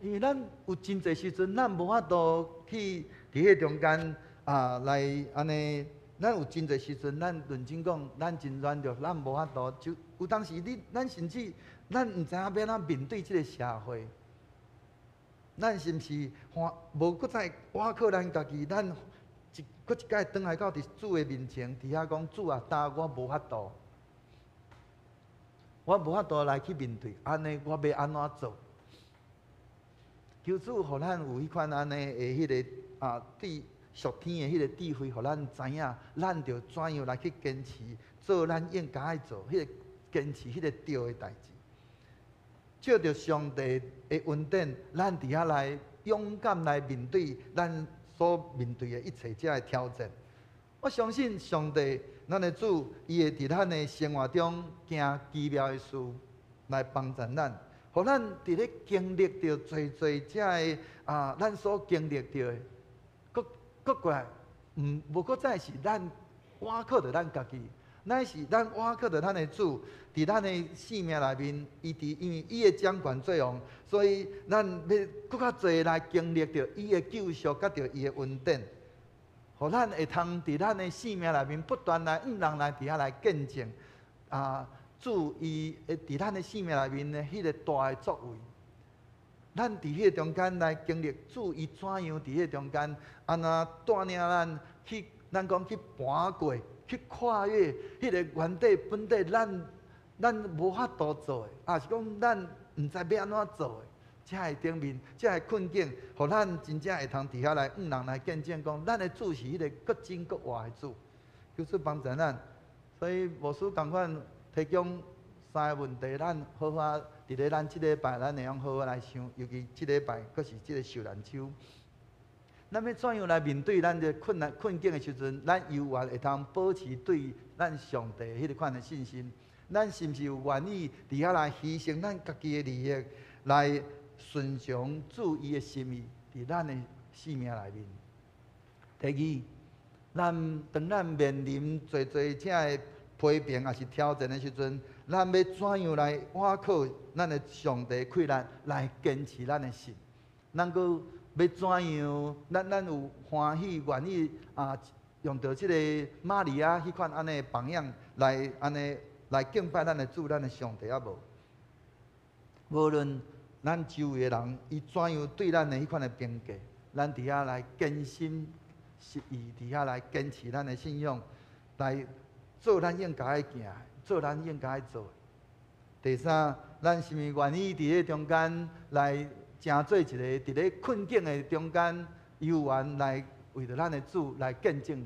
因為咱有真濟時陣，咱無法度去佇彼中間啊來按呢。咱有真濟時陣，咱認真講，咱真軟弱，咱無法度。就有當時你，咱甚至咱毋知影欲按怎面對這个社會。咱是毋是看無閣再倚靠咱家己？咱一閣一擺轉來到佇主的面前，佇遐講主啊，今我無法度，我無法度來去面對，按呢我欲按怎做？求主予咱有彼款按呢的彼个啊，對屬天的彼个智慧，予咱知影，咱著怎樣來去堅持做咱應該愛做，彼个堅持彼个對的代誌。借著上帝的恩典，咱佇遐來勇敢來面對咱所面對的一切這个挑戰。我相信上帝，咱的主，伊會佇咱的生活中行奇妙的事來幫助咱，予咱佇咧經歷著濟濟這个啊，咱所經歷著的，閣閣過來，毋無閣再是咱倚靠著咱家己，乃是咱倚靠著咱的主，佇咱的生命內面，伊佇因為伊的掌權作用，所以咱欲閣較濟來經歷著伊的救贖，佮著伊的恩典，予咱會通佇咱的生命內面不斷來向人來佇遐來見證啊，主伊會佇咱的生命內面的彼个大的作為。咱佇彼个中間來經歷主伊怎樣佇彼個中間，按怎帶領咱去，咱講去跋過，去跨越彼个原底本底咱無法度做的，抑是講咱毋知欲按怎做的，這个頂面，這个困境，予咱真正會通佇遐來向人來見證講，咱的主是彼个閣真閣活的主，求主幫助咱。所以牧師仝款提供三个問題，咱好好佇咧咱這禮拜，咱會用好好來想，尤其這禮拜閣是這个受難週。咱欲怎樣來面對咱的困難困境的時陣，咱猶原會通保持對咱上帝彼个款的信心。咱是毋是有願意佇遐來犧牲咱家己的利益，來順從主伊的心意，佇咱的生命內面？第二，咱當咱面臨濟濟這个批評抑是挑戰的時陣，咱欲怎樣來倚靠咱的上帝氣力來堅持咱的信？咱閣欲怎樣？咱有歡喜願意啊，用著這个瑪利亞彼款按呢榜樣來按呢來敬拜咱的主、咱的上帝抑無？無論咱周圍的人伊怎樣對咱的彼款的評價，咱佇遐來堅心實意，佇遐來堅持咱的信仰，來做咱應該愛行，做咱應該愛做的。第三，咱是毋是願意佇咧中間來成做一个佇咧困境的中間，猶原來為著咱的主來見證，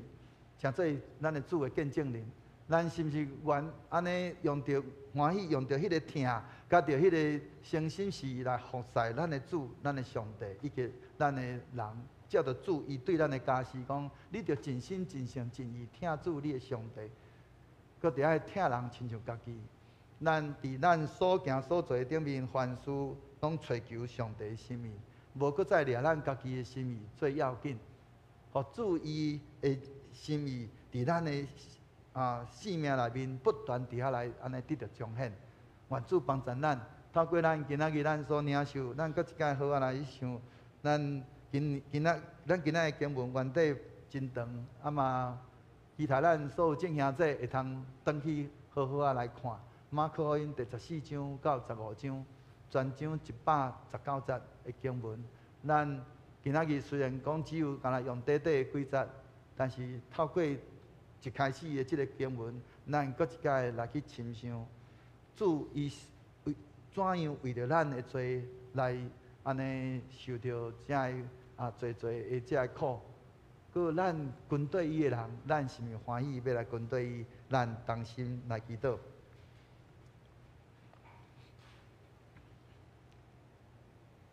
成做咱的主的見證人？咱是毋是願按呢用著歡喜，用著彼个疼，佮著彼个誠心實意來服侍咱的主、咱的上帝以及咱的人，照著主伊對咱的教示講，你著盡心盡性盡意疼主你的上帝，閣著愛疼人親像家己。咱佇咱所行所做的頂面，凡事攏揣求上帝的心意，無閣再掠咱家己的心意最要緊。予主伊的心意佇咱的生命內面不斷佇遐來按呢得著彰顯。願主幫助咱，透過咱今仔日咱所領受，咱閣一擺好好來去想，咱今今仔咱今仔的經文原底真長，啊嘛，期待咱所有眾兄弟會通轉去好好仔來看。馬可福音第14章到15章，全章119節的經文，咱今仔日雖然講只有干焦用短短的幾節，但是透過一開始的這个經文，咱閣一擺來去深想，主伊為怎樣為著咱的罪來按呢受著遮个啊濟濟的遮个苦。閣咱跟綴伊的人，咱是毋是歡喜欲來跟綴伊？咱同心來祈禱。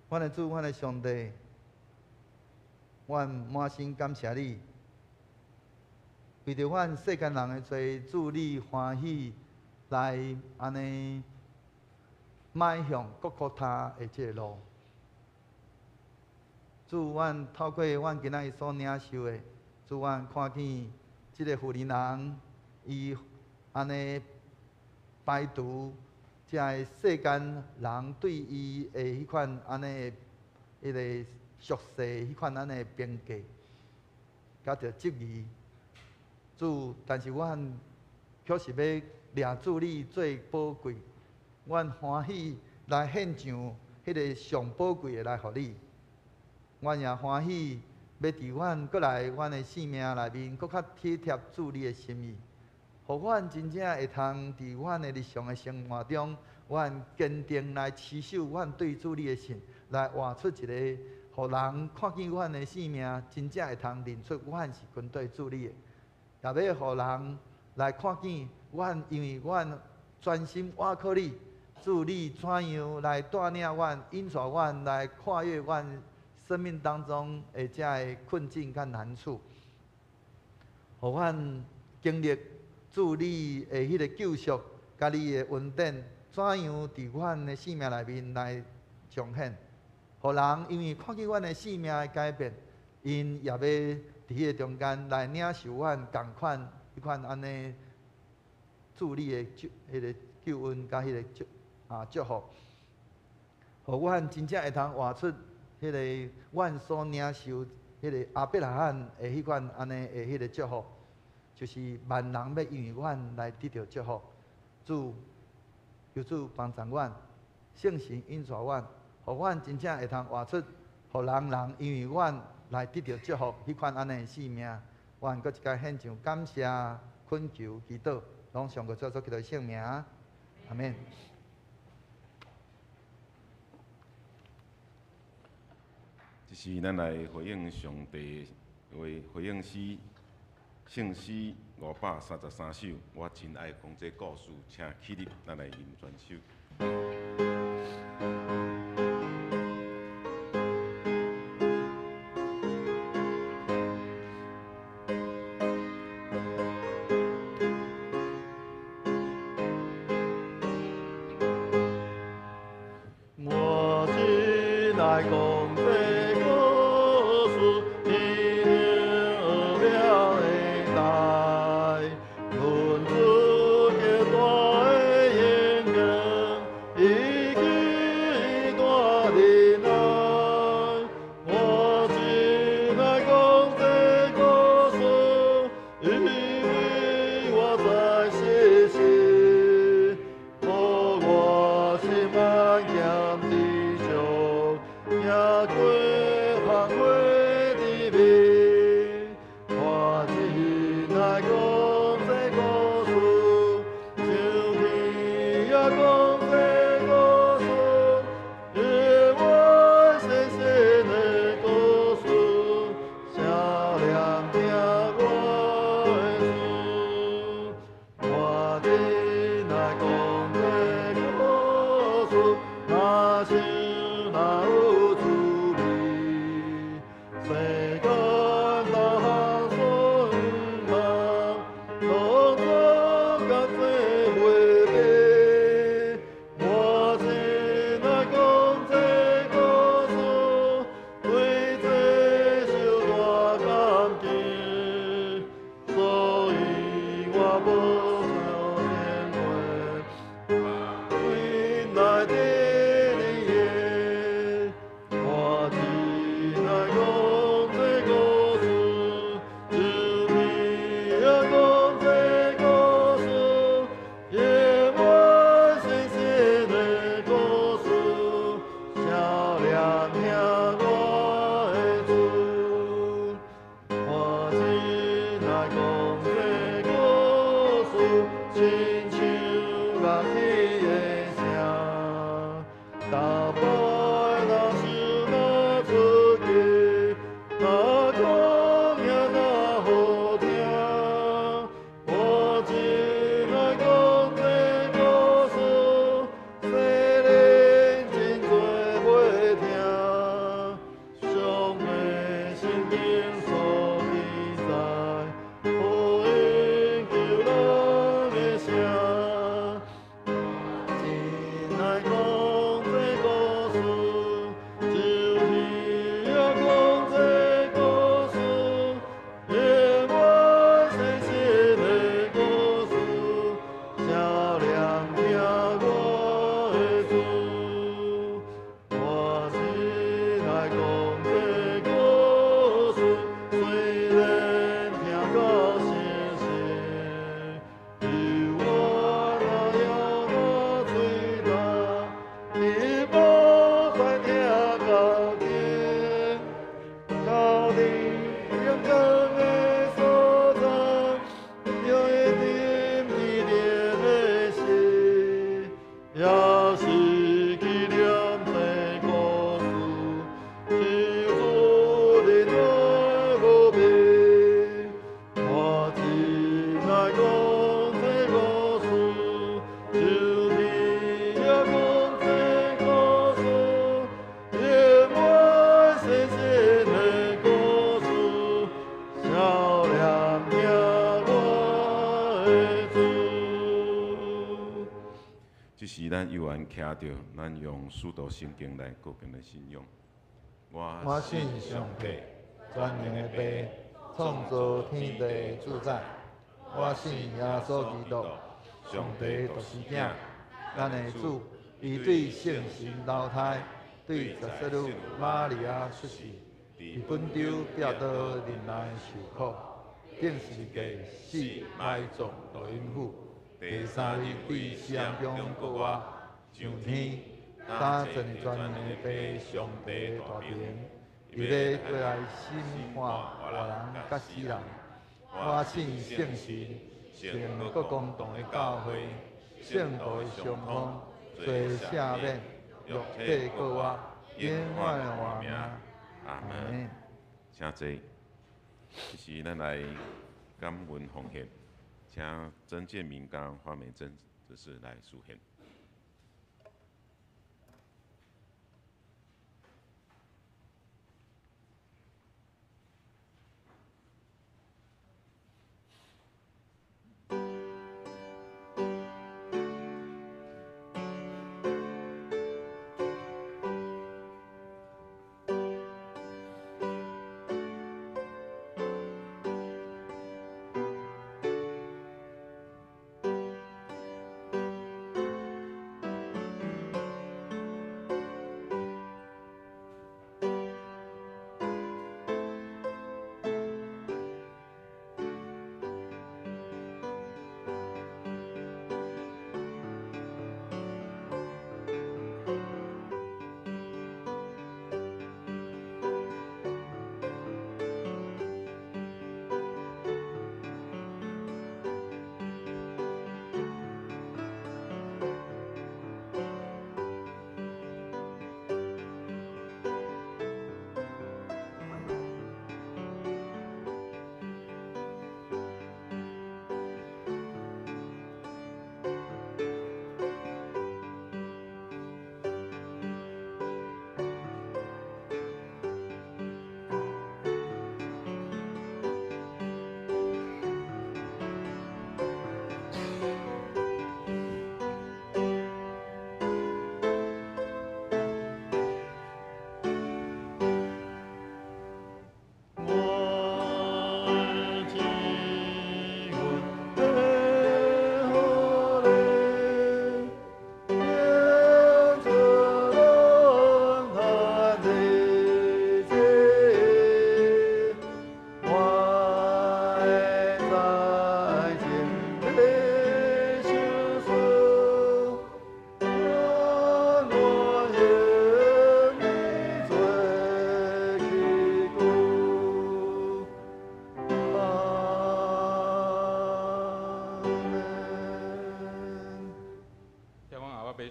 阮的主，阮的上帝，阮滿心感謝你，為著阮世間人的罪，主你歡喜來按呢邁向各各他的這个路。主，阮透過阮今仔日所領受的，主，阮看見這个婦人人，伊按呢排除這个世間人對伊的彼款按呢彼个俗世彼款按呢評價，佮著質疑。主，但是阮卻是欲掠主你做寶貴，阮歡喜來獻上彼个上寶貴的來予你。阮也歡喜欲佇阮閣來阮的生命內面，閣較體貼主你的心意，予阮真正會通佇阮的日常的生活中，阮堅定來持守阮對主你的信，來活出一個，予人看見阮的生命，真正會通認出阮是跟綴主你的，也欲予人來看見阮，因為阮專心倚靠你，主你怎樣來帶領阮、引導阮來跨越阮生命當中的這个困境佮難處，予阮經歷主你的彼个救贖，佮你的恩典，怎樣佇阮的生命內面來彰顯，予人因為看見阮的生命的改變，𪜶也欲佇彼个中間來領受阮仝款彼款按呢主你的救彼个救恩佮彼个祝福，予阮真正會通活出彼个阮所領受彼个亞伯拉罕的彼款按呢的彼个祝福，就是萬人欲因為阮來得著祝福。主，求主幫助阮，聖神引導阮，予阮真正會通活出，予人人因為阮來得著祝福，彼款按呢的生命。阮閣一擺獻上感謝、懇求、祈禱，攏奉主耶穌基督的聖名，阿們。這是咱來回應上帝的回應詩，聖詩533首，我真愛講這故事，請起立，咱來吟全首。我真愛講這故事，天了的代，論出極大的影響，以及大忍耐。我真愛講這故事，因為我在世時，予我心安恬知足，耶講這故事，親像樂器的聲。逐擺若想若出奇，若講也若好聽。我真愛講這故事，世人真濟袂聽。上帝聖經所記載，福音救人的聲。真愛講這故事，就是要講這故事，永遠誠實的故事，聲念聽我的主。我真愛講這故事，雖然聽到傷心，猶原若枵若喙焦，伊無再聽到今。到佇榮光的所在，有一點紀念的事，也是紀念這故事，是主恩愛無變。我真愛講這故事，就是要講這故事，永遠誠實的故事，少念聽我的主。這時咱猶原徛著，咱用使徒信經來告別的信仰。我信上帝，全能的父，創造天地的主宰。我信耶穌基督，上帝獨生囝，咱的主，伊對聖神流胎，對十瑟女瑪利亞出世，佇本丟彼拉多忍耐受苦，釘十字架死埋葬落陰府，第三日對死人中復活，上天，搭坐佇全能的父上帝大爿，伊欲過來審判活人佮死人。我信聖神，聖各公同的教會，聖徒的相通，罪赦免，肉體復活，永遠活命。阿門。請坐。這時咱來感恩奉獻，請曾建明佮花美珍執事來書獻。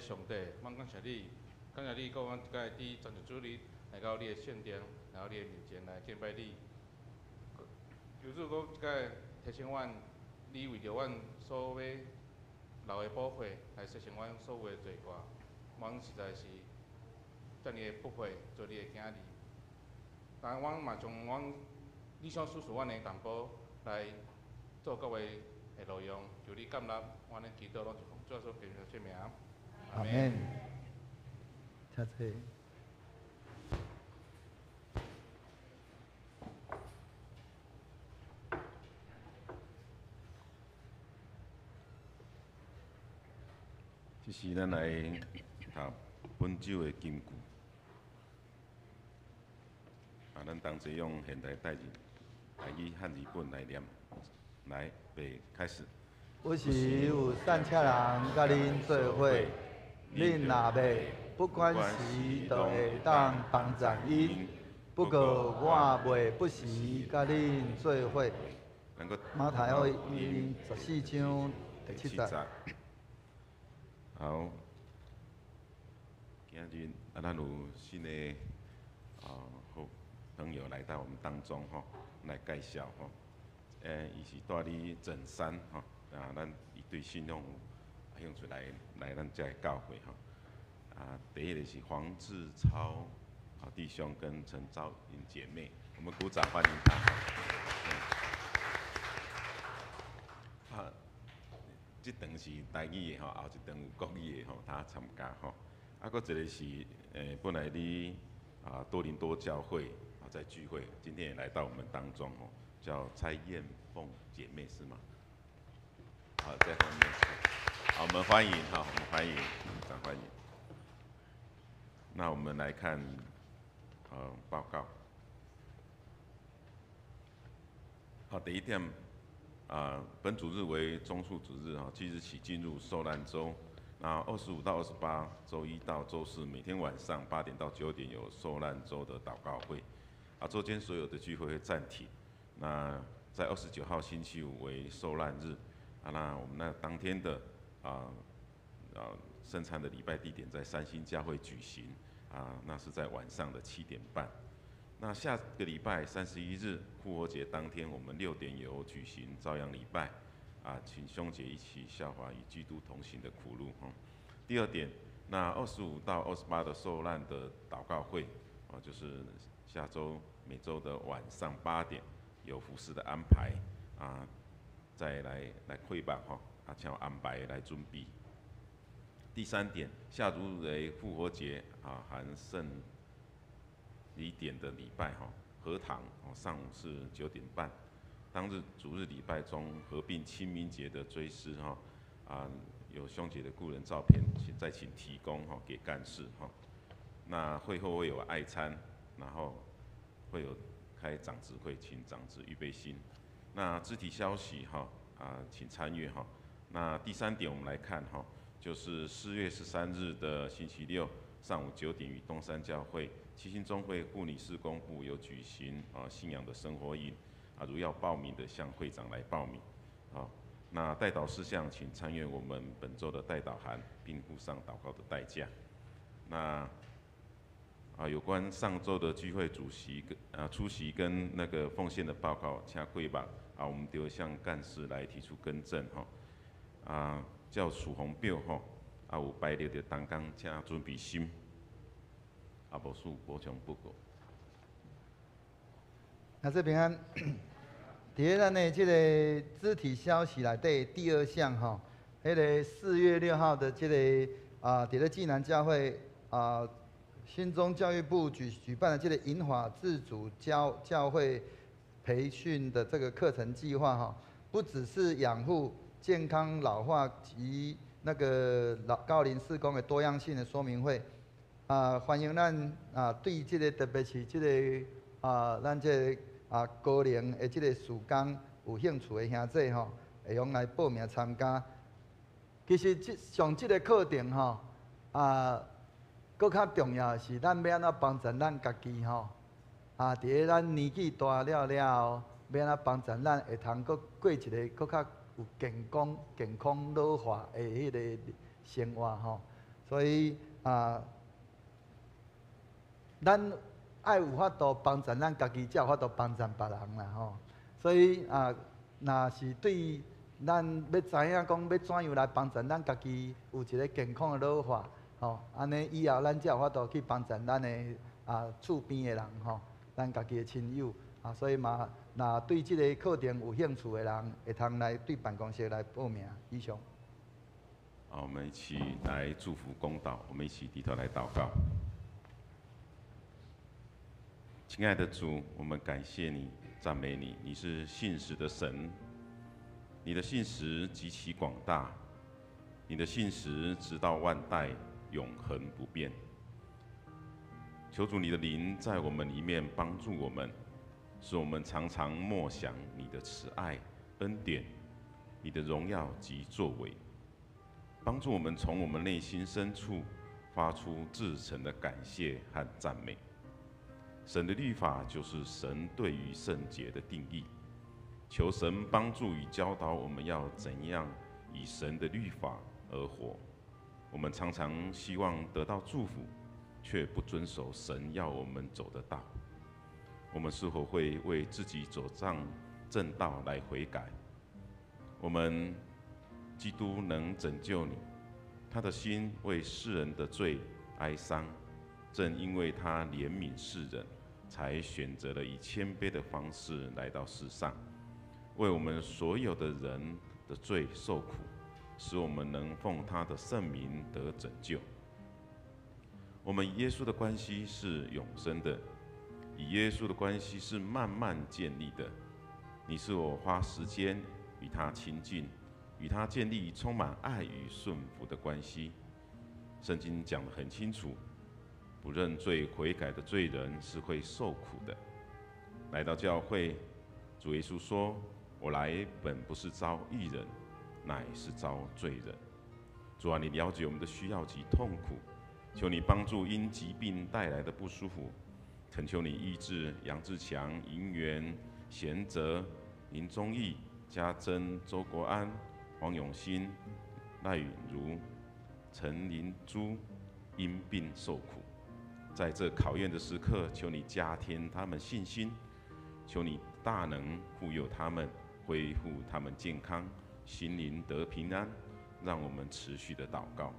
上帝，阮感謝你，感謝你閣阮一擺佇全日主日來到你的聖殿，來到你的面前來敬拜你。求主閣一擺提醒阮，你為著阮所欲流的寶血來洗淨阮所有的罪過，阮實在是遮爾的不配做你的囝兒。但阮嘛將阮你想賞賜阮的淡薄來做各位的路用，求你接納，阮的祈禱攏是奉主耶穌基督聖名。阿門。請坐。這時咱來讀本周的金句。啊，咱同齊用現代代字台語漢字本來念，來，預備開始。有時有散赤人佮恁做伙，恁若欲，不管時都會當幫贊𪜶。不過我袂不時佮恁做伙。馬太福音14章第7節。好，今日啊，咱有新的好朋友來到我們當中吼，來介紹吼。伊是住佇整山吼，啊，咱伊對信仰有興趣來咱遮的教會吼。啊，第一個是黃志超弟兄跟陳昭英姐妹，我們鼓掌歡迎他。啊，這場是台語的吼，後一場有國語的吼，他參加吼。啊，閣一個是本來佇啊多倫多教會啊在聚會，今天也來到我們當中吼，叫蔡艷鳳姐妹是嗎？好，在後面。好，我們歡迎哈，我們歡迎，掌歡迎。那我們來看，報告。好，第一點，啊，本主日為終恕主日啊，即日起進入受難週。那25到28，週一到週四，每天晚上8點到9點有受難週的禱告會。啊，週間所有的聚會會暫停。那在29號星期五為受難日。啊，那我們那當天的聖餐的禮拜地點在三星教會舉行。啊，那是在晚上的7點半。那下個禮拜31日復活節當天，我們6點有舉行朝陽禮拜。啊，請兄姐一起效法與基督同行的苦路。第二點，那25到28的受難的禱告會，啊，就是下週每週的晚上8點有服事的安排，啊，再來開幕吼，啊，請安排來準備。第三點，下週為復活節啊，含聖禮典的禮拜哈，合堂哦，上午是9點半。當日主日禮拜中合併清明節的追思哈，啊，有兄姐的故人照片，請再請提供哈給幹事哈。那會後會有愛餐，然後會有開長執會，請長執預備心。那肢體消息哈，啊，請參與哈。那第三點我們來看哈，就是4月13日的星期六上午9點，與東山教會七星中會護理事工部有舉行啊信仰的生活營。啊，如要報名的，向會長來報名。好，那代禱事項，請參閱我們本週的代禱函，並附上禱告的代價。那啊，有關上週的聚會主席跟出席跟那個奉獻的報告，請跪吧。啊，我們就向幹事來提出更正哈。啊，叫楚紅表吼，啊有排列的當講，請準備心。啊，無事補充報告。那這平安。佇咧咱的這個肢體消息內底第二項吼，彼個4月6號的這個啊，佇咧濟南教會啊，新中教育部舉辦的這個銀髮自主教會培訓的這個課程計劃吼，不只是養護、健康老化及那個老高齡事工的多樣性的說明會啊，歡迎咱啊對這個特別是這個啊，咱這個。啊，高齡的這個事工有興趣的兄弟吼，會用來報名參加。其實這上這個課程吼，啊，閣較重要的是，咱欲按怎幫助咱家己吼？啊，佇咧咱年紀大了了後，欲按怎幫助咱會通閣過一個閣較有健康、健康老化的彼個生活吼？所以啊，咱愛有法度幫贊咱家己，才有法度幫贊別人啦吼。所以啊，若是對咱欲知影講欲怎樣來幫贊咱家己有一个健康的老化，吼，按呢以後咱才有法度去幫贊咱的厝邊的人吼，咱家己的親友啊，所以嘛，若對這个課程有興趣的人，會通來對辦公室來報名。以上。好，我們一起來祝福公禱，我們一起低頭來禱告。親愛的主，我們感謝你，讚美你，你是信實的神，你的信實極其廣大，你的信實直到萬代，永恆不變。求主你的靈在我們裡面幫助我們，使我們常常默想你的慈愛、恩典、你的榮耀及作為，幫助我們從我們內心深處發出至誠的感謝和讚美。神的律法就是神對於聖潔的定義，求神幫助與教導我們要怎樣以神的律法而活。我們常常希望得到祝福，卻不遵守神要我們走的道。我們是否會為自己走上正道來悔改？我們基督能拯救你，他的心為世人的罪哀傷，正因為他憐憫世人，才選擇了以謙卑的方式來到世上，為我們所有的人的罪受苦，使我們能奉他的聖名得拯救。我們與耶穌的關係是永生的，與耶穌的關係是慢慢建立的。你是我花時間與他親近，與他建立充滿愛與順服的關係。聖經講得很清楚，不認罪悔改的罪人是會受苦的。來到教會，主耶穌說：我來本不是召義人，乃是召罪人。主啊，你了解我們的需要及痛苦，求你幫助因疾病帶來的不舒服，懇求你醫治楊志強、銀元、賢哲、林忠義、家珍、周國安、黃永新、賴允如、陳林珠因病受苦。在這考驗的時刻，求你加添他們信心，求你大能護佑他們，恢復他們健康，心靈得平安。讓我們持續的禱告，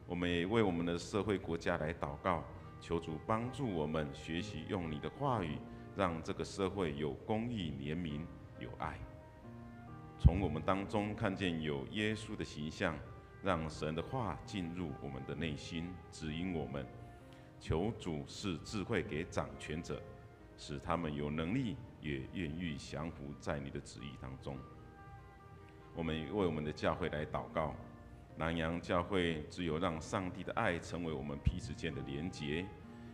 我們也為我們的社會國家來禱告，求主幫助我們學習用你的話語，讓這個社會有公義、憐憫、有愛。從我們當中看見有耶穌的形象，讓神的話進入我們的內心，指引我們。求主賜智慧給掌權者，使他們有能力，也願意降服在你的旨意當中。我們為我們的教會來禱告。南洋教會只有讓上帝的愛成為我們彼此間的連結，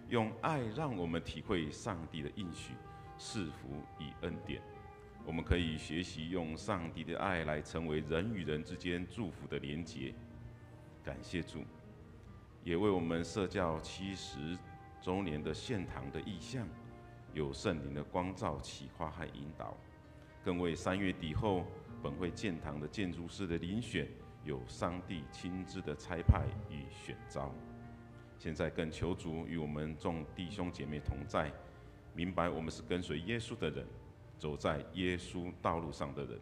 用愛讓我們體會上帝的應許、賜福與恩典。我們可以學習用上帝的愛來成為人與人之間祝福的連結。感謝主，也為我們設教70週年的獻堂的異象，有聖靈的光照、啟發和引導，更為3月底後本會建堂的建築師的遴選，有上帝親自的差派與選召。現在更求主與我們眾弟兄姐妹同在，明白我們是跟隨耶穌的人，走在耶穌道路上的人。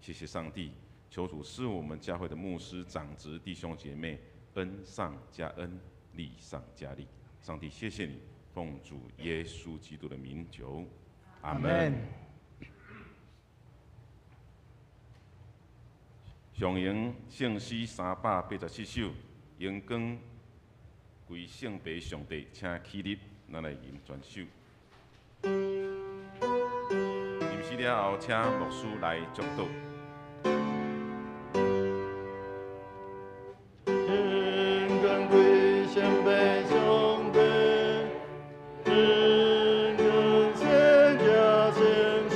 謝謝上帝，求主賜我們教會的牧師、長執弟兄姐妹恩上加恩，力上加力。上帝，謝謝你，奉主耶穌基督的名求，阿門。上榮聖詩387首，榮光歸聖父上帝，請起立，咱來吟全首。吟詩了後，請牧師來祝禱。榮光歸聖父上帝，榮光聖子聖神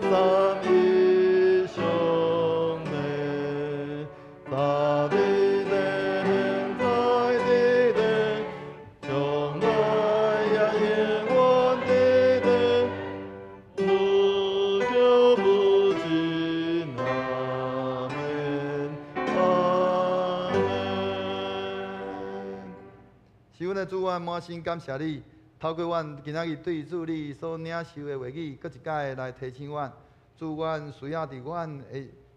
三一上帝，早佇地現在佇地，將來也永遠佇地，無窮無盡啊！的主，阮滿心感謝你，透過阮今仔日對主你所領受的話語，閣一擺來提醒阮，主，阮需要佇阮的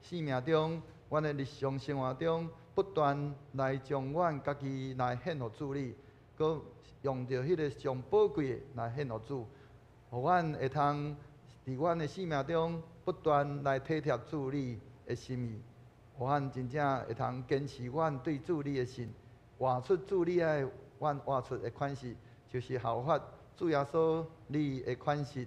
生命中，阮的日常生活中，不斷來將阮家己來獻予主你，閣用著彼个上寶貴的來獻予主，予阮會通佇阮的生命中不斷來體貼主你的心意，予阮真正會通堅持阮對主你的信，活出主你愛阮活出的款式，就是效法主耶穌你的款式。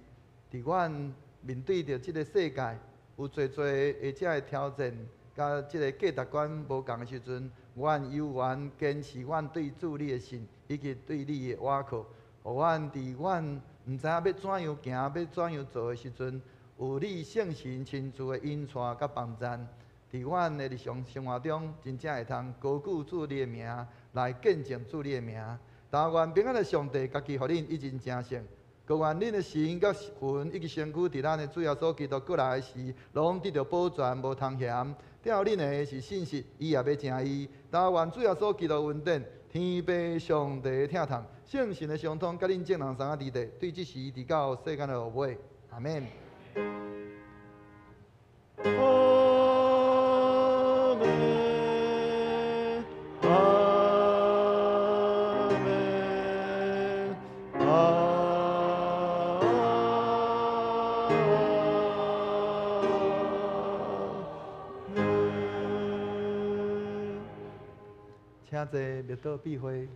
佇阮面對著這个世界有濟濟的這个挑戰，佮這个價值觀無仝的時陣，阮猶原堅持阮對主你的信，以及對你的倚靠，予阮佇阮毋知影欲怎樣行，欲怎樣做的時陣，有你聖神親自的引帶佮幫贊，佇阮的日常生活中，真正會通高舉主你的名，來見證主你的名。但願平安的上帝家己予恁一人成聖，閣願恁的神佮魂以及身軀，佇咱的主耶穌基督閣來的時，攏得著保全，無通嫌。疼恁的是信實，伊也欲成伊。但願主耶穌基督恩典，天父上帝的疼痛，聖神的相通，佮恁眾人三個佇佇，對這時直到世間的落尾。阿們。阿們，阿們，阿們。請坐，默禱閉會。